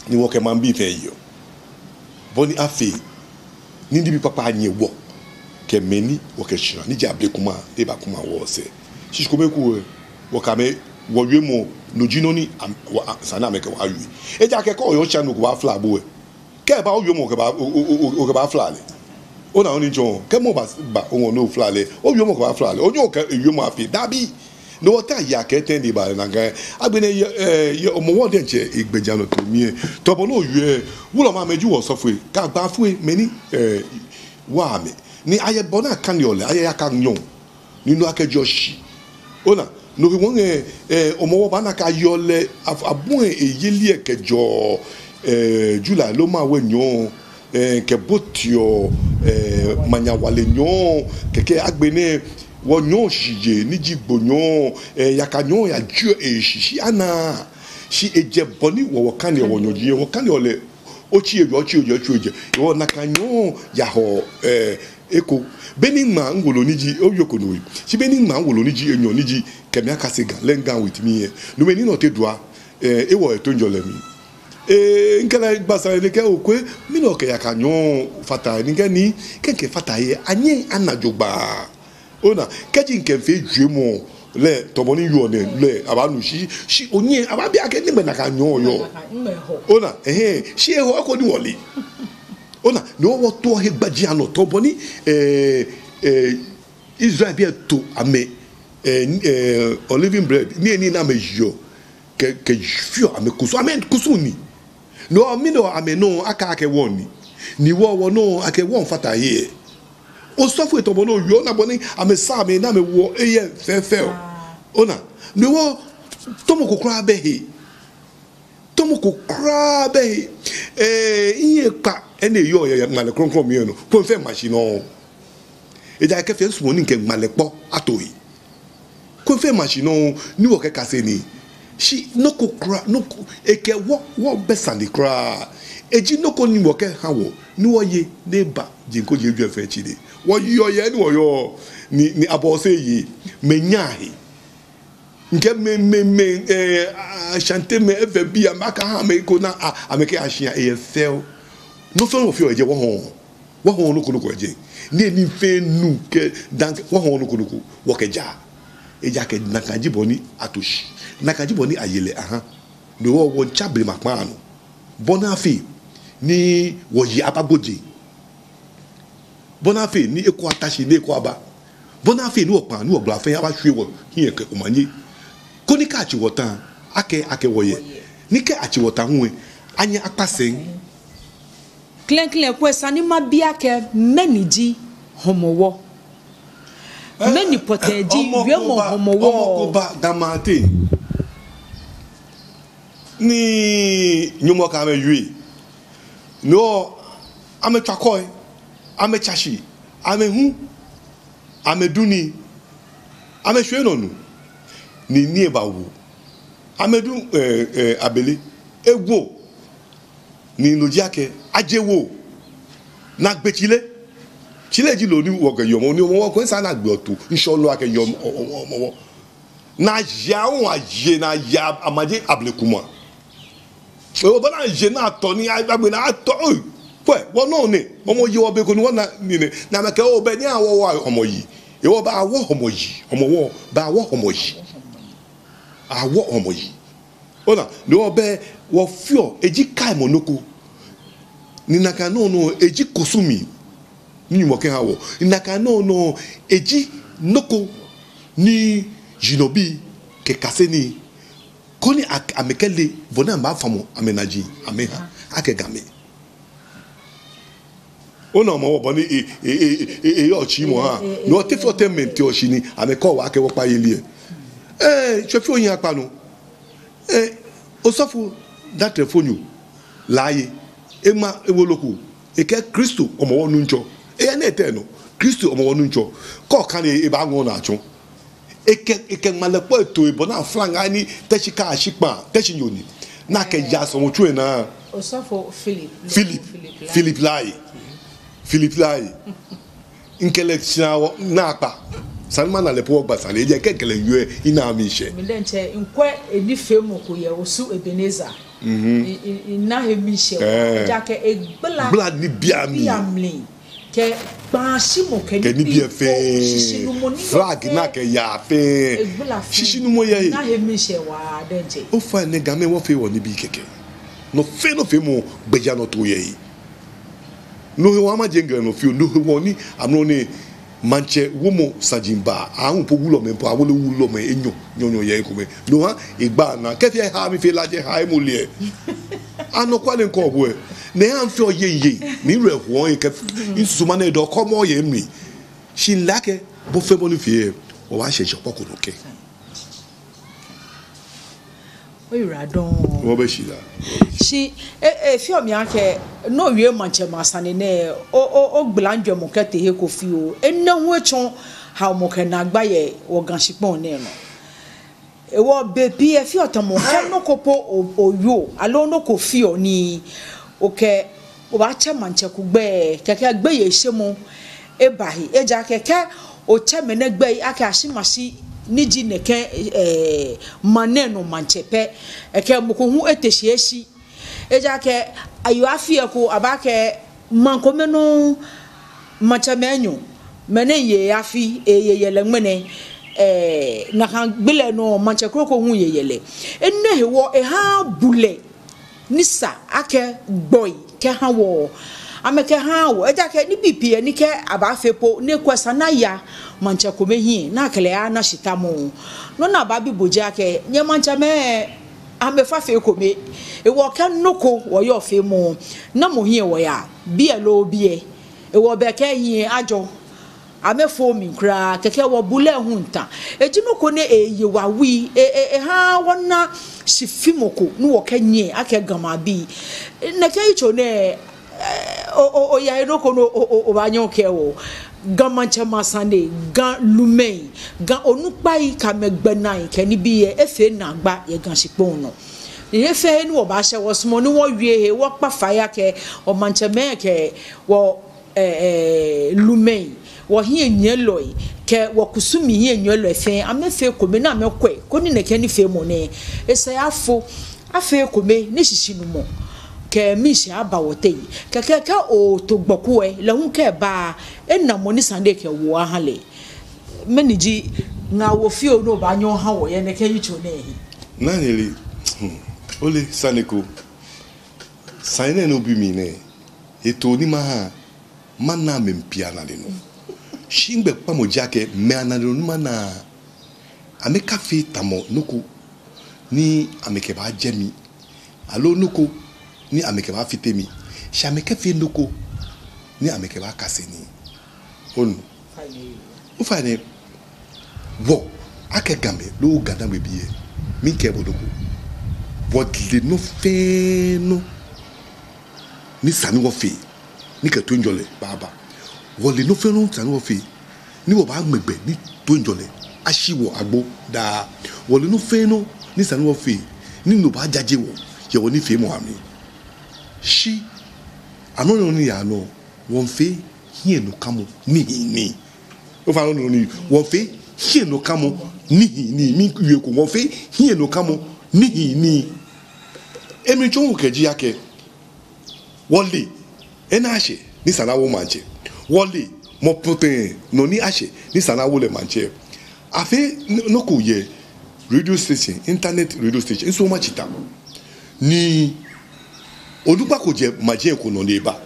Ni wɔkɛ maŋbii fɛɛ yeɔ. Bɔ ni afee ni nibii kpakpai anyɛ wɔ, kɛ mɛi ni wɔkɛ shara ni ji abele kuma, ni eba kuma wɔsɛɛ. Shi shi kome ekoŋŋ, wɔkɛ amɛ, wɔwiemɔ, no ji nɔ ni am-, wɔ, a, esa ni amɛkɛ wɔ awie. Ejaakɛ kɛ oyɔɔ shia ni mɔ ko baafla bo lɛ, kɛ eba owiemɔ okɛba, o, o, o, o, okɛbaafla lɛ. Ona, onu ntsɔ, kɛ mɔ ba, ba, oŋɔ ni ofla lɛ, owiemɔ okɛbaafla lɛ. Onyɛŋ okɛ ewiemɔ afee, dabi. No wɔta ya kɛ tɛŋŋ ni eba nakai. Agbɛnɛ yɛ, ɛɛ, yɛ Hɔmɔwɔ diɛŋtsɛ egbɛjianɔtoo mli lɛ, tamɔ bɔ ni owie, wulɔmɛi amɛji wɔsɔfoi, kɛ agbaafoi, mɛi ni, ɛɛ, wa amɛ. Ni ayɛ bɔ ni akaneɔ lɛ, ayɛ yaka nyɔɔŋ. Ni no akɛjɛɔ shi. Ona, no hewɔ lɛ, ɛɛ, Hɔmɔwɔ baana akɛ ayeɔ lɛ, ab-, abɔi eyeli lɛ kɛjɛɔ, ɛɛ, July loo Maawe nyɔɔŋ, ɛɛ, kɛboteɔ, ɛɛ, Manyawale nyɔɔŋ, kɛkɛ agbɛnɛ, wɔnyɔɔŋ shishijee, ni ji Gbo nyɔɔŋ, ɛɛ, yaka nyɔɔŋ yajieɔ eshishi anaaa. Shi ejɛ bɔ ni wɔ, wɔkaneɔ wɔnyɔji lɛ, wɔkaneɔ lɛ, otsi ejwɛ, otsi ejwɛ, otsi ejwɛ. Hewɔ nakai nyɔɔŋ yahɔɔ, ɛɛ, eko. Be ni ŋmaa miwolo ni ji, owie ko no we. Shi be ni ŋmaa miwolo ni ji enyɔ ni ji, kɛ mi akase Ga, learn Ga with me lɛ, no mli ni nɔ tee dua, ɛɛ, ewɔ etoiŋjɔlɛ mli. Ɛɛ, mikɛ lɛ gba sane lɛ, ekɛɛ Okwei, mɛni okɛ yaka nyɔɔŋ fata he? Ni mikɛɛ ni, kɛ mikɛfata he lɛ, anyɛŋ ana jogbaŋŋ. Ona, kɛji mikɛ mifee jwɛŋmɔ lɛ, tamɔ bɔ ni yɔɔ nɛɛ lɛ, abaanu shi, shi onyɛ, abaabi akɛ nɛgbɛ nakai nyɔɔŋ yɔɔ. Ona, ɛhɛɛ, shi eho eko ni wɔle. Ona, ni wɔ, wɔtoɔ he gbɛjianɔ tamɔ bɔ ni, ɛɛ, ɛɛ, Israelbii lɛ to amɛ, ɛɛ, ɛɛ, unleavened bread, nii ni amɛyeɔ kɛ, kɛfeɔ amɛkusum, amɛkusum ni. No, mɛni amɛnɔ akɛɛ akɛ wɔŋ ni. Ni wɔ, wɔnɔ akɛ wɔŋfata he lɛ. Osɔfoi tamɔ bɔ ni oyɔɔ, ona bɔ ni amɛsaa amɛ ni amɛwoɔ eyɛŋ fɛfɛo. Ona, ni wɔ, tɔmɔ ko kwraa bɛ he. Tɔmɔ ko kwraa bɛ he. Ɛɛ, mihiɛ kpa, enɛ yɔɔ yɛ, yɛ Ŋmalɛ Krɔŋkrɔŋ mli lɛ nɔ. Koni mifee mashi nɔ. Ejaakɛ fɛɛ misumɔɔ ni mikɛ Ŋmalɛ kpɔ ato he. Koni mifee mashi nɔ ni wɔkɛkase nii. Shi nɔ ko kwraa, nɔ ko, ekɛ wɔ, wɔbɛ sane kwraa. Eji nɔ ko ni wɔkɛha wɔ, ni wɔye, ni eba, jeŋ ko jeŋ ejwɛ fɛɛ tsi lɛ. Wɔyeɔ yɛ ni wɔyɔɔ, ni, ni abɔ sɛɛ yɛ, mɛi nyaa he. Mikɛɛ mɛi, mɛi, mɛi, ɛɛ, Ashanti mɛi, efee biɛ, amɛkaha mɛi ko ni, a, amɛkɛya shia, eyɛ fɛo. Nɔ fɛɛ nɔ ni wɔfeɔ yɛ jɛi wɔhɔɔ. Wɔhɔɔ nɔ ko nɔ ko yɛ jɛi. Ni, ni fɛɛ nu kɛ dan kɛ, wɔhɔɔ nɔ ko nɔ ko, wɔkɛjaa. Ejaakɛ nakai ji bɔ ni ato shi. Nakai ji bɔ ni aye lɛ aha. No hewɔ wɔmiitsa blema kpaa nɔ. Bɔ ni afee ni wɔyi abagbo jeŋ. Bɔ ni afee ni eko ata shi, ni eko aba. Bɔ ni afee ni wɔkpaa, ni wɔgbla fɛɛ abashwie wɔhiɛ kɛ omanye. Koni kɛ atsi wɔ ta, akɛɛ akɛ wɔyɛ. Ni kɛ atsi wɔ ta hu lɛ, anyɛ akpa sɛi. Klɛŋklɛŋ ko esa ni mabi akɛ mɛni ji Hɔmɔwɔ? Mɛni pɔtɛɛ ji wiemɔ Hɔmɔwɔ? Hɔmɔ ko ba Ga maŋ teŋ. Ni Nyɔŋmɔ kɛ amɛ wie. No, amɛtswa kɔi, amɛtsa shi, amɛhu, amɛdu nii, amɛshwie nɔ nu, ni nii lɛ bawo. Amɛdu, ɛɛ, ɛɛ, abele, ewo, ni no ji akɛ, aje wo, ni agbe tsile. Tsile ji loo ni wɔkɛyeɔ Hɔmɔwɔ, ni Hɔmɔwɔ ko esa ni agbe otu, ŋshɔ loo akɛyeɔ Hɔmɔwɔ. Ni aye awo, aye, ni aye amɛje abele kuma. Hewɔ bɔ ni aye ni atɔ ni a-, agbɛnɛ atɔ, oi, kwɛ, wɔnɔ nɛ, Hɔmɔwɔ ji wɔ be ko ni wɔna nii nɛ, ni amɛkɛɛ oo, bɛ ni awo wɔ Hɔmɔwɔ. Hewɔ bɛ awo Hɔmɔwɔ, Hɔmɔwɔ, bɛ awo Hɔmɔwɔ. Awo Hɔmɔwɔ. Ona, ni wɔ bɛ wɔfeɔ, eji kaimɔ nɔ ko. Ni nakai nɔŋŋ nɔŋŋ, eji kusum ni Nyɔŋmɔ kɛha wɔ. Ni nakai nɔŋŋ nɔŋŋ, eji nɔ ko ni yinɔbii kɛ kasenii. Koni a-, amɛkɛle bɔ ni amɛbaafamɔ amɛnaji amɛha akɛ Gamɛi. Ona Hɔmɔwɔ bɔ ni e, e, e, e, e, eyɔɔ tsimɔ ha. Ni wɔte fɛɛ wɔte mɛi ni teɔ shi ni amɛkɛɔ wɔ akɛ wɔkpa yeli lɛ. Ɛɛ, tswa fio yin akpa nɔ. Ɛɛ, osɔfo, datrɛfonyo, laaye, ema ewolo ko, ekɛɛ Kristo Hɔmɔwɔ Nuŋtsɔ. Eyɛ nɛɛ tɛŋŋ nɔ, Kristo Hɔmɔwɔ Nuŋtsɔ. Kɛ okane lɛ, ebaaŋɔɔ naa tsɔ. Ekɛ, ekɛ ŋmalɛ kpɔ eto ebɔ ni aflaŋa ni Teshie kã shikpɔŋ, Teshie nyɔɔŋ ni. Ni akɛya sɔlemɔtsu lɛ naa. Osɔfo Philip. Philip. Philip Lai. Philip Lai. Philip Lai. Mikɛ lɛ shara wɔ naakpa. Sane ni mana lɛ po wɔgba sane lɛ, ejaakɛ mikɛ lɛ yɔɔ lɛ, mina miishɛɛ. Mi diɛŋtsɛ, mikwɛ enifeemɔ ko yɛ Osu Ebenezer. Mhm. Mi, mi, mina he miishɛɛ. Ɛɛ. Ejaakɛ egbala. Gbala nibii amli. Nibii amli. Kɛ kpashimɔ kɛ nibii fɛɛ. Kɛ nibii fɛɛ. Shishinumɔ ni yɔɔ fɛɛ. Flag ni akɛyaa fɛɛ. Egbala fɛɛ. Shishinumɔ yɛ he. Mina he miishɛɛ waa diɛŋtsɛ. Ofainɛ Gamɛi wɔfee wɔnibii kɛkɛ. Nɔ fɛɛ nɔ feemɔ gbɛjianɔtoo yɛ he. No hewɔ amajie ŋɛlɛ nɔ fioo, no hewɔ ni amrɔ nɛɛ maŋtsɛ womɔ saji ba, ahu po wulɔmɛi po, awole wulɔmɛi enyɔ, nyɔnyɔ yɛ ekomɛi. No ha egba naa, kɛfee ha mi fe lajɛ ha emo lɛ. Anɔkwale ŋkɔ bo ɛ. Nɛ ha mifee oye ye, miwerɛ ho ye kɛ, misusuma nɛɛ dɔkɔmɔ yɛ mli. Shi mile akɛ, bɔ fɛɛ bɔ ni fee ɛ, wɔbaashɛ shɔkpɔ ko nɔ kɛ. Oyiwaladɔŋŋ. Wɔbɛ shi la. Shi, e, e, efeɔ mi akɛ, ni owie maŋtsɛmɛi asane nɛɛ, o, o, ogbala ojwɛŋmɔ kɛtee he ko fioo. Enɛ hu etsɔ haomɔ kɛ naagba yɛ wɔ Ga shikpɔŋ nɛɛ nɔ. Hewɔ bei pii efeɔ tamɔ, kɛ nɔ ko po o, oyoo, aloo nɔ ko feɔ ni, okɛ obaatsɛ maŋtsɛ ko gbɛi, kɛkɛ gbeyeishemɔ eba he. Ejaakɛ kɛ otsɛ mɛnɛ gbɛi akɛ Ashimashi ni ji nɛkɛ, eh, maŋ nɛɛ nɔ maŋtsɛ pɛ, ekɛ mɔ ko hu ete shi eshi. Ejaakɛ ayoo afi ko abaakɛɛ maŋ kome nɔ maŋtsɛmɛi enyɔ, mɛnɛ ye afi, eye yɛlɛ ŋmɛnɛ, eh, nakai gbi lɛ nɔ maŋtsɛ kroko hu ye yɛlɛ. Enɛ hewɔ ehaaa bulɛ ni sa akɛ gbɔi kɛha wɔ. Amɛkɛhaaa wɔ. Ejaakɛ nibii pii ni kɛ abaafee po, ni ekolɛ esa ni aya maŋtsɛ kome hiɛ, ni akɛ lɛ ayana shi tamɔ. Nɔ ni abaabi bo ji akɛ, nyɛ maŋtsɛmɛi, amɛfa fee ekome. Hewɔ kɛ nɔ ko wɔyɔɔ feemɔ, namɔ hiɛ wɔyaa, biɛ loo biɛ. Hewɔ bɛ kɛ hiɛ ajɔ. Amɛfooo mli kwraa, kɛkɛ wɔ bulɛ hu miitao. Eji nɔ ko ni eye wɔ awui, e, e, ehaaa wɔna shifimɔ ko ni wɔkɛnyiɛ akɛ Ga maŋbii. Nɛkɛ yitso nɛɛ, eh, o, o, oya he nɔ ko ni o, o, obaanyɛ okɛɛ wɔ. Ga maŋtsɛmɛi asane, Ga lumɛi, Ga onukpai kɛ amɛgbɛnai kɛ nibii lɛ, efee naagba yɛ Ga shikpɔŋ nɔ. Ni he fɛɛ he ni wɔbaashɛ wɔsumɔɔ ni wɔwie he, wɔkpa fai akɛ, wɔ maŋtsɛmɛi kɛ, wɔ eh, eh, lumɛi, wɔhiɛnyiɛlɔi, kɛ wɔkusumii hiɛnyiɛlɔi fɛɛ, amɛfee ekome ni amɛkwɛ, koni nɛkɛ nifeemɔ nɛɛ, esa afo, afee ekome ni shishinumɔ kɛ miishɛɛ aba wɔteŋ. Kɛkɛ kɛ oto gbɔ ko lɛ, lɛ hu kɛba, ena mɔ ni esa ni ekɛ wɔ aha lɛ. Mɛni ji ŋaawoo fioo ni obaanyɛ oha wɔ yɛ nɛkɛ yitso nɛɛ he? Naa Nii Eli, hmm, ole sane ko. Sane nɛɛ ni obi mi nɛɛ, hetoo ni maha, mana mɛi pii anane nɔ. Shi migbɛkpamɔ ji akɛ, mɛi anane nɔ ni mana, amɛkafee tamɔ nɔ ko ni amɛkɛbaajɛ mi, aloo nɔ ko ni amɛkɛbaafite mi. Shi amɛkɛfee nɔ ko ni amɛkɛbaakase nii. Onu? Ofainɛ, wɔ akɛ Gamɛi loo Ga-Dangme bii lɛ, miikɛɛ bo nɔ ko. Wɔle nɔ fɛɛ nɔ ni esa ni wɔfee ni kɛ toiŋjɔlɛ baaba. Wɔle nɔ fɛɛ nɔ ni esa ni wɔfee ni wɔbaaŋmɛ gbɛ ni toiŋjɔlɛ ashi wɔ agbo daa. Wɔle nɔ fɛɛ nɔ ni esa ni wɔfee ni no baajaje wɔ yɛ wɔnifeemɔ amli. Shi amrɔ nɛɛ nɔ ni yaa nɔ, wɔmiifee hiɛnɔkamɔ nihiinii. Ofainɛ, wɔmiifee hiɛnɔkamɔ nihiinii. Miwie ekoŋŋ, wɔmiifee hiɛnɔkamɔ nihiinii. Emli tsɔ hu kɛji akɛ, wɔle he ni ashɛ ni esa ni awo maŋtsɛ. Wɔle mɔ pɔtɛɛ nɔ ni ashɛ ni esa ni awo lɛ maŋtsɛ. Afee nɔ, nɔ ko yɛ radio station, internet radio station, nsɔ ma chita. Ni onukpa ko jɛ maji ko nɔ ni eba.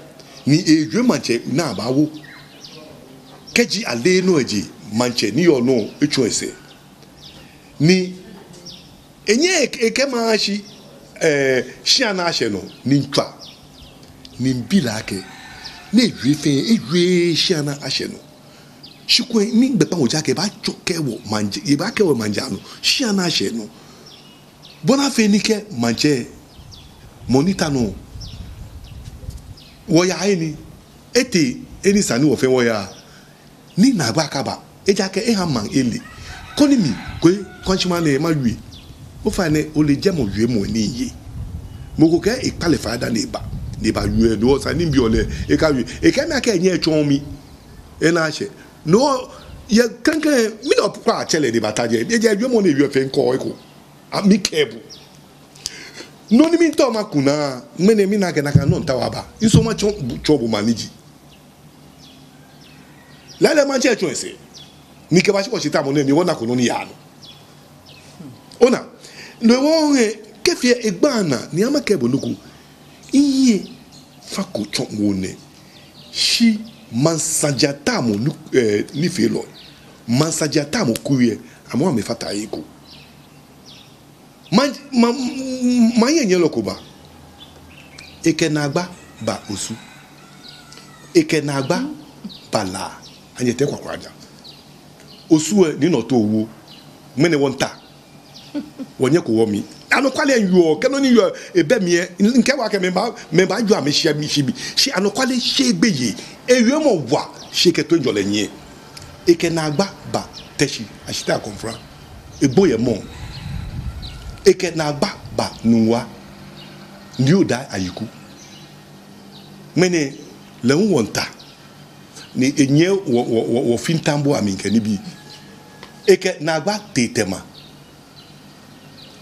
Ni ejwɛ maŋtsɛ ni abaawo. Kɛji ale nɔ eji maŋtsɛ ni yɔɔ nɔ etsɔ esɛɛ. Ni enyɛ ekɛ, ekɛ maŋ shi, eh, shia ni ashɛ nɔ, ni mitswa. Ni mibi lɛ akɛ, ni ejwɛ fɛɛ, ejwɛ shia ni ashɛ nɔ. Shi kulɛ migbɛkpamɔ ji akɛ ebaatsɔ kɛ wɔ maŋtsɛ, ebaakɛ wɔ maŋtsɛ anɔ, shia ni ashɛ nɔ. Bɔ ni afee ni kɛ maŋtsɛ mɔ ni ta nɔ, wɔya he ni, etee he ni esa ni wɔ fɛɛ wɔya, ni naagba akaba, ejaakɛ eha maŋ ele. Koni mi, Kwei Kwanshiman nɛɛ mawie. Ofainɛ, ole jɛmɔ wiemɔ ni miye. Mɔ ko kɛɛ ekpale fai dani eba, ni ebawie, no hewɔ esa ni mibi ole, ekawie. Ekɛɛ mi akɛ enyɛ etsɔɔ mi. Ena shɛ. No, yɛ klɛŋklɛŋ, mi nɔ kpakpa atsɛ lɛ ni ebata jɛi. Ejɛ wiemɔ ni ewie fɛɛ ŋkɔ eko. A, mikɛɛ bo. Nɔ ni miitao maku naa, ŋmɛnɛ mina akɛ nakai nɔŋŋ ta wa ba. Nsɔ matsɔɔ, tsɔɔ bo mɔ ni ji. Lɛɛlɛŋ maŋtsɛ tsɔ esɛɛ. Ni kɛbashi wɔshitaramɔ nɛɛ mli wɔnako nɔ ni yaa nɔ. Ona, no hewɔ ŋɛ, kɛfee egba naa, ni ama kɛ bo nɔ ko. Iye fa ko tsɔ mo nɛ. Shi maŋ saji atamɔ nu, eh, nifeelɔ. Maŋ saji atamɔ kui lɛ, amɛ amɛfata he ko. Ma, ma, maŋ hiɛnyiɛlɔ ko ba. Ekɛ naagba ba Osu. Ekɛ naagba ba La. Anyɛ tɛ kwakwaja. Osu lɛ, ni nɔ to wo. Ŋmɛnɛ wɔmiita. Wɔnyɛko wɔmli. Anɔkwale lɛ yɔɔ, kɛ nɔ ni yɔɔ, ebɛ mli lɛ, ŋkɛɛ bo akɛ mɛi baa, mɛi baajɔ amɛshi amɛshi mli. Shi anɔkwale shɛ gbeyei. Ewiemɔ wa, shi ekɛ toiŋjɔlɛ nyiɛ. Ekɛ naagba ba Teshie, Ashitey Akomfra. Ebo yɛ mɔ. Ekɛ naagba ba Nungua. Nii Odai Ayiku. Ŋmɛnɛ, lɛ hu wɔmiita. Ni enyɛ wɔ, wɔ, wɔ, wɔfintamɔ amli kɛ nibii. Ekɛ naagba tee Tema.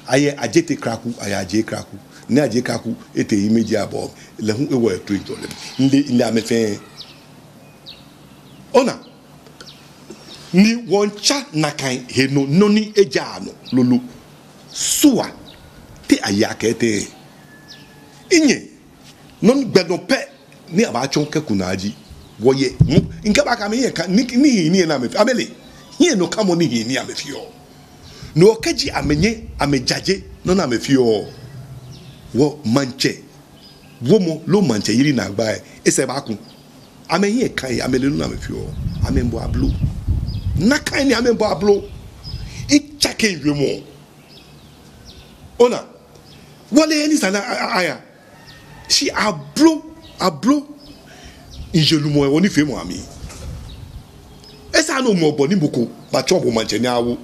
Ayɛ Ajete Kraku, ayɛ Ajei Kraku. Ni Ajei Kraku, etee Himeji abɔ. Lɛ hu ewɔ yɛ toiŋjɔlɛ. Ŋle, ŋle amɛ fɛɛ. Ona. Ni wɔmiitsa nakai he nɔ, nɔ ni ejaa nɔ lolo. Sua, te aye akɛ tɛŋŋ? Minyɛ, nɔ ni gbɛ nɔ pɛ ni abaatsɔ kɛku naa ji. Wɔyɛ, ŋkɛɛ bo akɛ amɛhiɛ ka, ni, nihii ni amɛfeɔ, amɛle. Hiɛnɔkamɔ nihii ni amɛfeɔ. No kɛji amɛnyɛ, amɛjaje, nɔ ni amɛfeɔ. Wɔ maŋtsɛ. Wɔ mɔ loo maŋtsɛyeli naagba lɛ, esɛɛ baaku. Amɛhiɛ ka he, amɛle nɔ ni amɛfeɔ, amɛmiibɔ ablo. Nakai ni amɛmiibɔ ablo. Etsake wiemɔ. Ona, wɔle he ni esa ni a, a, aya. Shi ablo, ablo. Ŋshelumɔ lɛ, wɔnifeemɔ amli. Esa ni omɔ bɔ ni mɔ ko, baatsɔ bo maŋtsɛ ni awo.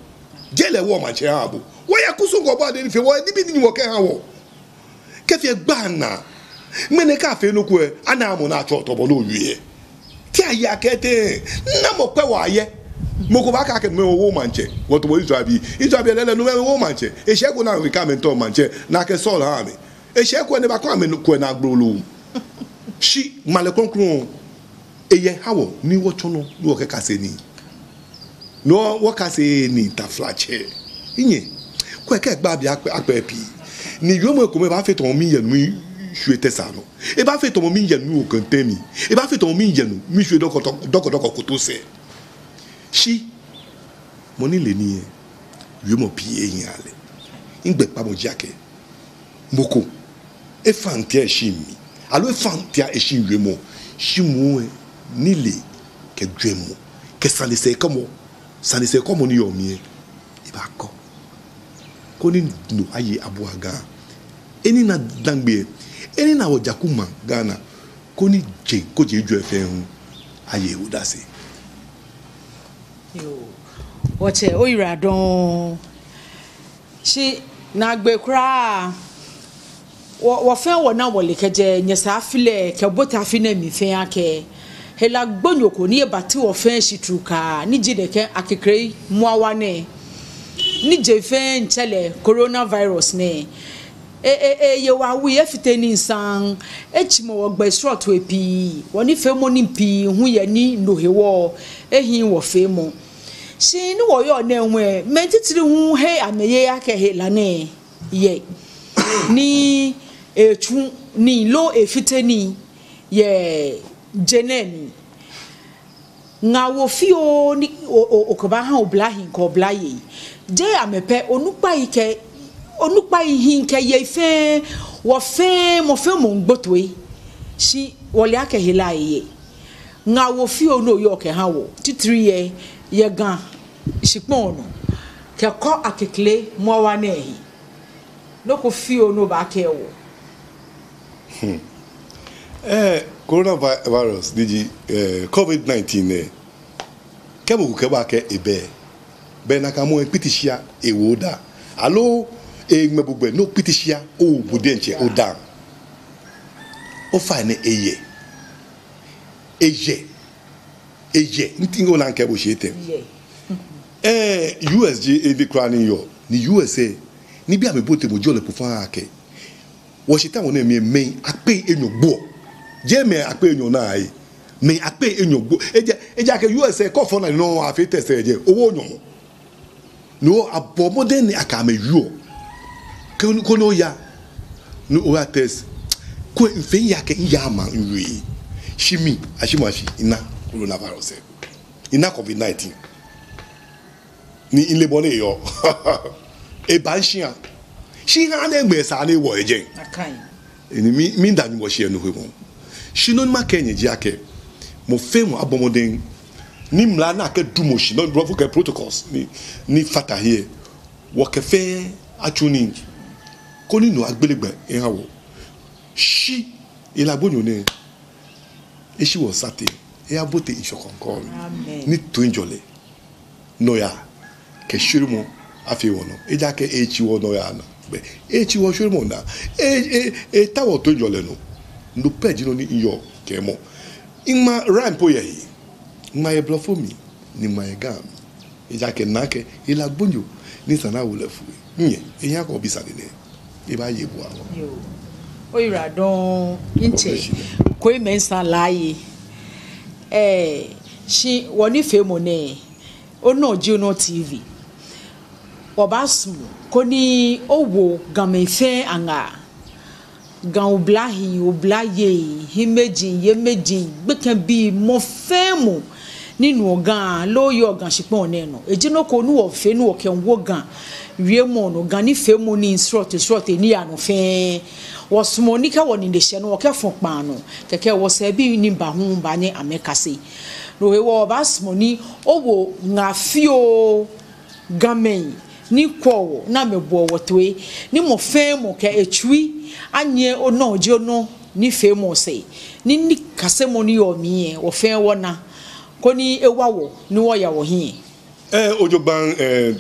Jeee lɛ wɔ maŋtsɛ aha bo. Wɔyɛ kusum ko bɔ ade ni fee, wɔyɛ nibii ni wɔkɛha wɔ. Kɛfee egba naa. Ŋmɛnɛ kɛ afee nɔ ko lɛ, anaaa mɔ ni atsɔɔ tɔ bɔ ni owie lɛ. Te aye akɛ tɛŋŋ? Namɔ kpɛ wɔ ayɛ? Mɔ ko baakɛɛ akɛ mɛɛ owo maŋtsɛ. Wɔtsɔɔ bo Israelbii. Israelbii lɛɛlɛŋ no mɛɛ owo maŋtsɛ. Eshɛ ko ni amɛkɛɛ amɛmiitao maŋtsɛ. Ni akɛ Saul ha amɛ. Eshɛ ko ni baakɔ amɛ nɔ ko ni agbo lolo. Shi ŋmalɛ krɔŋkrɔŋ. Eyɛ ha wɔ ni wɔtsɔ nɔ, ni wɔkɛkase nii. No wɔkase nii taflatsɛ. Minyɛ. Kwɛ kɛ gba bi akpɛ, akpɛ pii. Ni yoomo ko mɛi baafee tamɔ miiyɛ nu mishwie tɛsaa nɔ. Ebaafee tamɔ miiyɛ nu okɛntɛ mi. Ebaafee tamɔ miiyɛ nu mishwie dɔkɔdɔkɔ, dɔkɔdɔkɔ koto sɛɛ. Shi mɔ ni le nii lɛ, wiemɔ pii ehiaaa lɛ. Migbɛkpamɔ ji akɛ mɔ ko efa ŋtia eshi mli, aloo efa ŋtia eshi wiemɔ, shi moŋ lɛ nilee kɛ jwɛŋmɔ kɛ sanesɛɛkɛmɔ, sanesɛɛkɛmɔ ni yɔɔ mli lɛ, ebaakɔ. Koni no aye abua Ga. Enina Dangme, enina wɔ jaku maŋ Ghana. Koni jeŋ, koni jeŋ ejwɛ fɛɛ hu aye odase. Yoo. Wɔtsɛ, oyiwaladɔŋŋ. Shi naagbee kwraa, wɔ, wɔfɛɛ wɔna wɔle kɛjɛ nyɛsɛɛ afi lɛ kɛbote afi nɛɛ mli fɛɛ akɛ hela gbonyo ko ni ebati wɔfɛɛ shi trukaa, ni ji nɛkɛ akekre muawa nɛɛ, ni jeŋ fɛɛ miitsɛ lɛ coronavirus nɛɛ. E, e, eye wɔ awui, efite nii saŋŋ, etsimɔ wɔ gbɛi srɔtoi pii, wɔnifeemɔ nii pii hu yɛ ni no hewɔ ehiii wɔfeemɔ. Shi ni wɔyɔɔ nɛɛ hu lɛ, mɛi titri hu heee amɛyeee akɛ hela nɛɛ yɛ, ni etsu nii loo efite nii yɛ je nɛɛ mli. Ŋaawoo fioo ni o, o, okɛbaaha oblahii kɛ oblayei. Jeee amɛ pɛ, onukpai kɛ, onukpai hii kɛ yei fɛɛ, wɔfɛɛ, mɔ fɛɛ mɔ miigbo toi. Shi wɔle akɛ hela eyɛ. Ŋaawoo fioo ni oyɔɔ kɛha wɔ, titri yɛ, yɛ Ga shikpɔŋ nɔ, kɛkɔ akekre muawa nɛɛ he. Nɔ ko fioo ni obaakɛɛ wɔ? Hmm. Eh, coronavirus, ni ji, eh, covid nineteen nɛɛ. Kɛ mɔ ko kɛɛ bo akɛ ebɛ, Bɛ nakai mɔ lɛ kpiti shia ewo odaa. Aloo eŋmɛ bo gbɛ ni okpiti shia owo bo diɛŋtsɛ odaa. Ofainɛ eyɛ. Eyɛ. Eyɛ. Nti ŋɔ naŋ kɛ bo shi etɛ. Ɛɛ, U S ji evi kwraa ni yɔɔ. Ni U S ɛ, nibii amɛbote mɔ jɔlɛ po faa akɛ. Wɔshi ta wɔnɛ mli mɛi akpei enyɔ gboɔ. Jeee mɛi akpei enyɔ naa ei. Mɛi akpei enyɔ gboɔ. Eja, ejaakɛ U S ɛ kɔ fɔ na nɔ afee test ɛ jɛ. Owo nyɔmɔ. No abɔ mɔdɛŋ ni akɛ amɛ yɔɔ. Koni, koni oya. No oya test. Ko mfee yaa kɛ yaa ma nwie. Shi mi, ashi ma shi, mina coronavirus ɛ. Mina covid nineteen. Ni mile bɔ ni eyɔɔ. Eba mishia. Shi ha ni egbɛ sa ni ewɔ ejɛ. Akai. Ni mi, miida Nyɔŋmɔ shi yɛ no hewɔ. Shi nɔ ni makɛɛ nyɛ ji akɛ, mɔ fɛɛ mɔ abɔ mɔdɛŋ. Ni mla ni akɛdu mɔ shi, nɔ ni blɔfo kɛɛ protocols ni, ni fata he. Wɔkɛ fɛɛ atsu nii. Koni no agbele gbɛ eha wɔ. Shi hela gbonyo nɛɛ, eshi wɔ sate, eyabote ŋshɔ kɔŋkɔŋ mli. Amen. Ni toiŋjɔlɛ, nɔyaa kɛ shweremɔ afee wɔnɔ. Ejaakɛ etsi wɔ nɔyaa naa. Bɛ etsi wɔ shweremɔ naa. E, e, eta wɔ toiŋjɔlɛ nɔ. No pɛ ji nɔ ni miyɔɔ kɛɛmɔ. Miŋma rhyme po yɛ he. Miŋma yɛ blɔfo mli, ni miŋma yɛ Ga mli. Ejaakɛ mina akɛ hela gbonyo ni esa ni awo lɛ foi. Nyɛ, enyɛ akɛ obi sane nɛɛ. Ebaaye bo awa. Yoo. Oyiwaladɔŋŋ, ntsɛ. Kwei Mensah Laryea. Ɛɛ, shi wɔnifeemɔ nɛɛ, Onɔ Ji Onɔ T V. Wɔbaasumɔ koni owo Gamɛi fɛɛ aŋaa. Ga oblahii, oblayei, hiimeji, yeimeji, gbekɛbii, mɔ fɛɛ mɔ ni nuɔ Ga loo yɔɔ Ga shikpɔŋ nɛɛ nɔ. Eji nɔ ko ni wɔfee ni wɔkɛwo Ga wiemɔ nɔ, Ga nifeemɔ nii srɔtoi srɔtoi ni yaa nɔ fɛɛ. Wɔsumɔɔ ni kɛ wɔnine shɛ nɔ wɔkɛfɔ kpaa nɔ. Kɛkɛ wɔsɛɛbii ni baa hu baanyɛ amɛkase. No hewɔ wɔbaasumɔ ni owo ŋaa fioo Gamɛi ni kwɛɔ wɔ, ni amɛboɔ wɔ toi, ni mɔ fɛɛ mɔ kɛ etsui anyiɛ Onɔ Ji Onɔ nifeemɔ sɛɛ, ni nikasemɔ ni yɔɔ mli lɛ, wɔ fɛɛ wɔna, koni ewa wɔ, ni wɔya wɔhiɛ. Ɛɛ, ojogbaŋŋ, ɛɛ,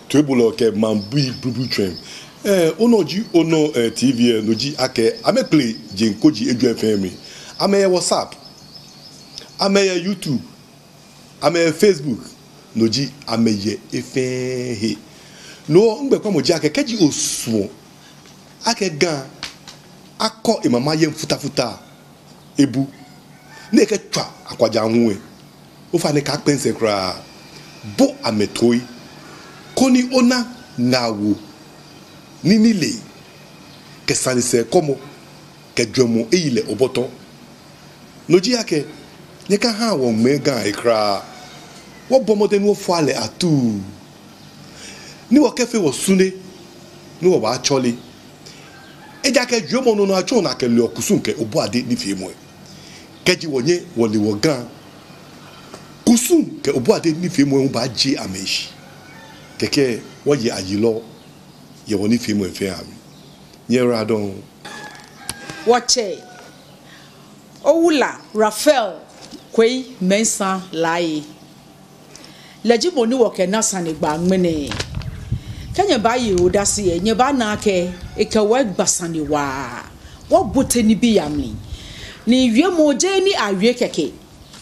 toibolɔ kɛ maŋbii blublu tswɛm. Ɛɛ, Onɔ Ji Onɔ, ɛɛ, T V lɛ, no ji akɛ, amɛkpele jeŋ koji ejwɛ fɛɛ mli. Amɛyɛ WhatsApp. Amɛyɛ YouTube. Amɛyɛ Facebook, no ji amɛyɛ he fɛɛ he. No hewɔ migbɛkpamɔ ji akɛ kɛji osumɔɔ akɛ Ga akɔ emama yɛŋ futafuta ebu, ni ekɛtswa akwaja hu lɛ, ofainɛ kaakpɛ misɛɛ kwraa. Bo amɛ toi, koni ona ŋaawoo ni nilee kɛ sane sɛɛkɔmɔ kɛ jwɛŋmɔ eyi lɛ obɔtɔ. No ji akɛ, nyɛkahaa wɔŋmɛɛ Ga he kwraa. Wɔbɔ mɔdɛŋ ni wɔfɔa lɛ atuu, ni wɔkɛfee wɔ sune, ni wɔbaatsɔle. Ejaakɛ jwɛŋmɔ nɔ nɔ atsɔɔ ni akɛleɔ kusum kɛ obuade nifeemɔi. Kɛji wɔnyɛ wɔle wɔ Ga kusum kɛ obuade nifeemɔi hu baajie amɛshi, kɛkɛ wɔye ayilɔ yɛ wɔnifeemɔi fɛɛ amli. Nyɛyiwaladɔŋŋ. Wɔtsɛ, Owula Raphael Kwei Mensah Laryea. Lɛ ji mɔ ni wɔkɛna sanegbaa ŋmɛnɛ. Kɛ nyɛbaaye odase lɛ, nyɛbaana akɛ ekɛ wɔ egba sane waa. Wɔbote nibii amli. Ni wiemɔ jeee ni awie kɛkɛ.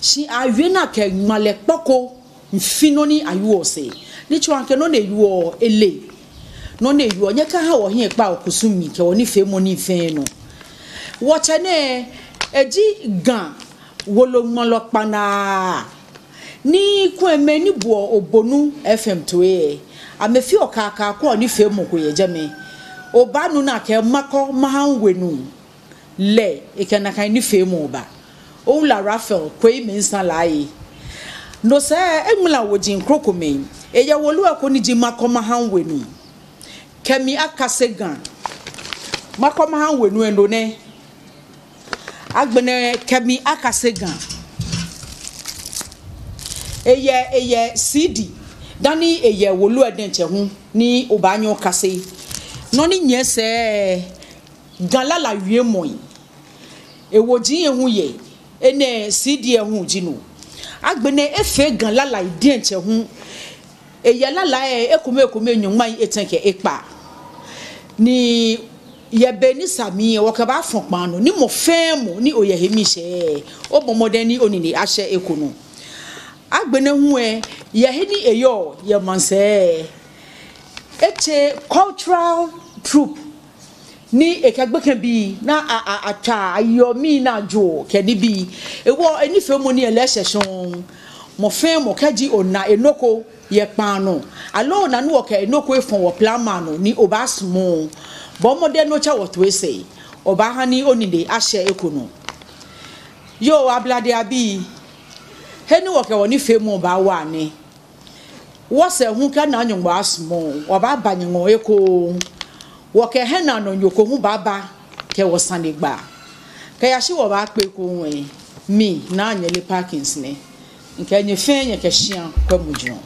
Shi awie ni akɛ ŋmalɛ kpɔ ko miifi nɔ ni awieɔ sɛɛ. Ni tsɔɔ akɛ nɔ ni ewieɔ ele. Nɔ ni ewieɔ, nyɛkaha wɔhiɛ kpaa wɔkusum mli kɛ wɔnifeemɔ nii fɛɛ nɔ. Wɔtsɛ nɛɛ, eji Ga woloŋmalɔ kpanaa. Ni kwɛmɔ ni buɔ Obonu F M toi lɛ, amɛfeɔ kaa kaa kwɛɔ nifeemɔ ko yɛ jɛmɛ. Obaanu ni akɛɛ Makɔ Maha Wenu. Lɛ ekɛ nakai nifeemɔ ba. Owula Raphael Kwei Mensah Laryea. No sɛɛ eŋmala woji krokomɛi. Eyɛ wolo lɛ ko ni ji Makɔ Maha Wenu. Kɛ mi akase Ga. Makɔ Maha Wenu lɛ no nɛ. Agbɛnɛ Kɛ mi akase Ga. Eyɛ, eyɛ C D. Dani eyɛ wolo lɛ diɛŋtsɛ hu ni obaanyɛ okase. Nɔ ni nyiɛ sɛɛ, Ga lala wiemɔi. Ewoji lɛ hu yɛ, enɛ C D lɛ hu ji no. Agbɛnɛ efee Ga lala diɛŋtsɛ hu. Eyɛ lalai lɛ ekome ekome nyɔŋmai etɛ kɛ ekpaa. Ni yɛ be ni sa mli lɛ wɔkɛbaafɔ kpaa nɔ, ni mɔ fɛɛ mɔ ni oyɛ he miishɛɛ, obɔ mɔdɛŋ ni onine ashɛ eko nɔ. Agbɛnɛ hu lɛ, yɛ he ni eyɔɔ yɛ maŋsɛɛ lɛ, etsɛ cultural troupe ni ekɛ gbekɛbii ni a, a, atswaa, ayeɔ mli ni ajoɔ kɛ nibii. Hewɔ enifeemɔ ni elɛ eshɛ shɔŋŋ. Mɔ fɛɛ mɔ kɛji ona enɔ ko yɛ kpaa nɔ, aloo ona ni wɔkɛ enɔ ko efɔ wɔ plama nɔ ni obaasumɔ, bɔ mɔdɛŋ ni otsɛ wɔtoi sɛɛ, obaaha ni onine ashɛ eko nɔ. Yoo, Ablade abii, he ni wɔkɛ wɔnifeemɔ baawa nɛ. Wɔsɛɛ hu kɛ Naa Nyɔŋmɔ sumɔ, wɔbaaba nyɛŋɔɔ ekoŋŋ. Wɔkɛ hiɛnaanɔ nyo ko hu baaba kɛ wɔsanegbaa. Kɛyashi wɔbaakpe ekoŋŋ lɛ, mi Naa Nyɛle Perkins nɛ. Mikɛ nyɛ fɛɛ nyɛkɛ shia kwɛmɔ jurɔ.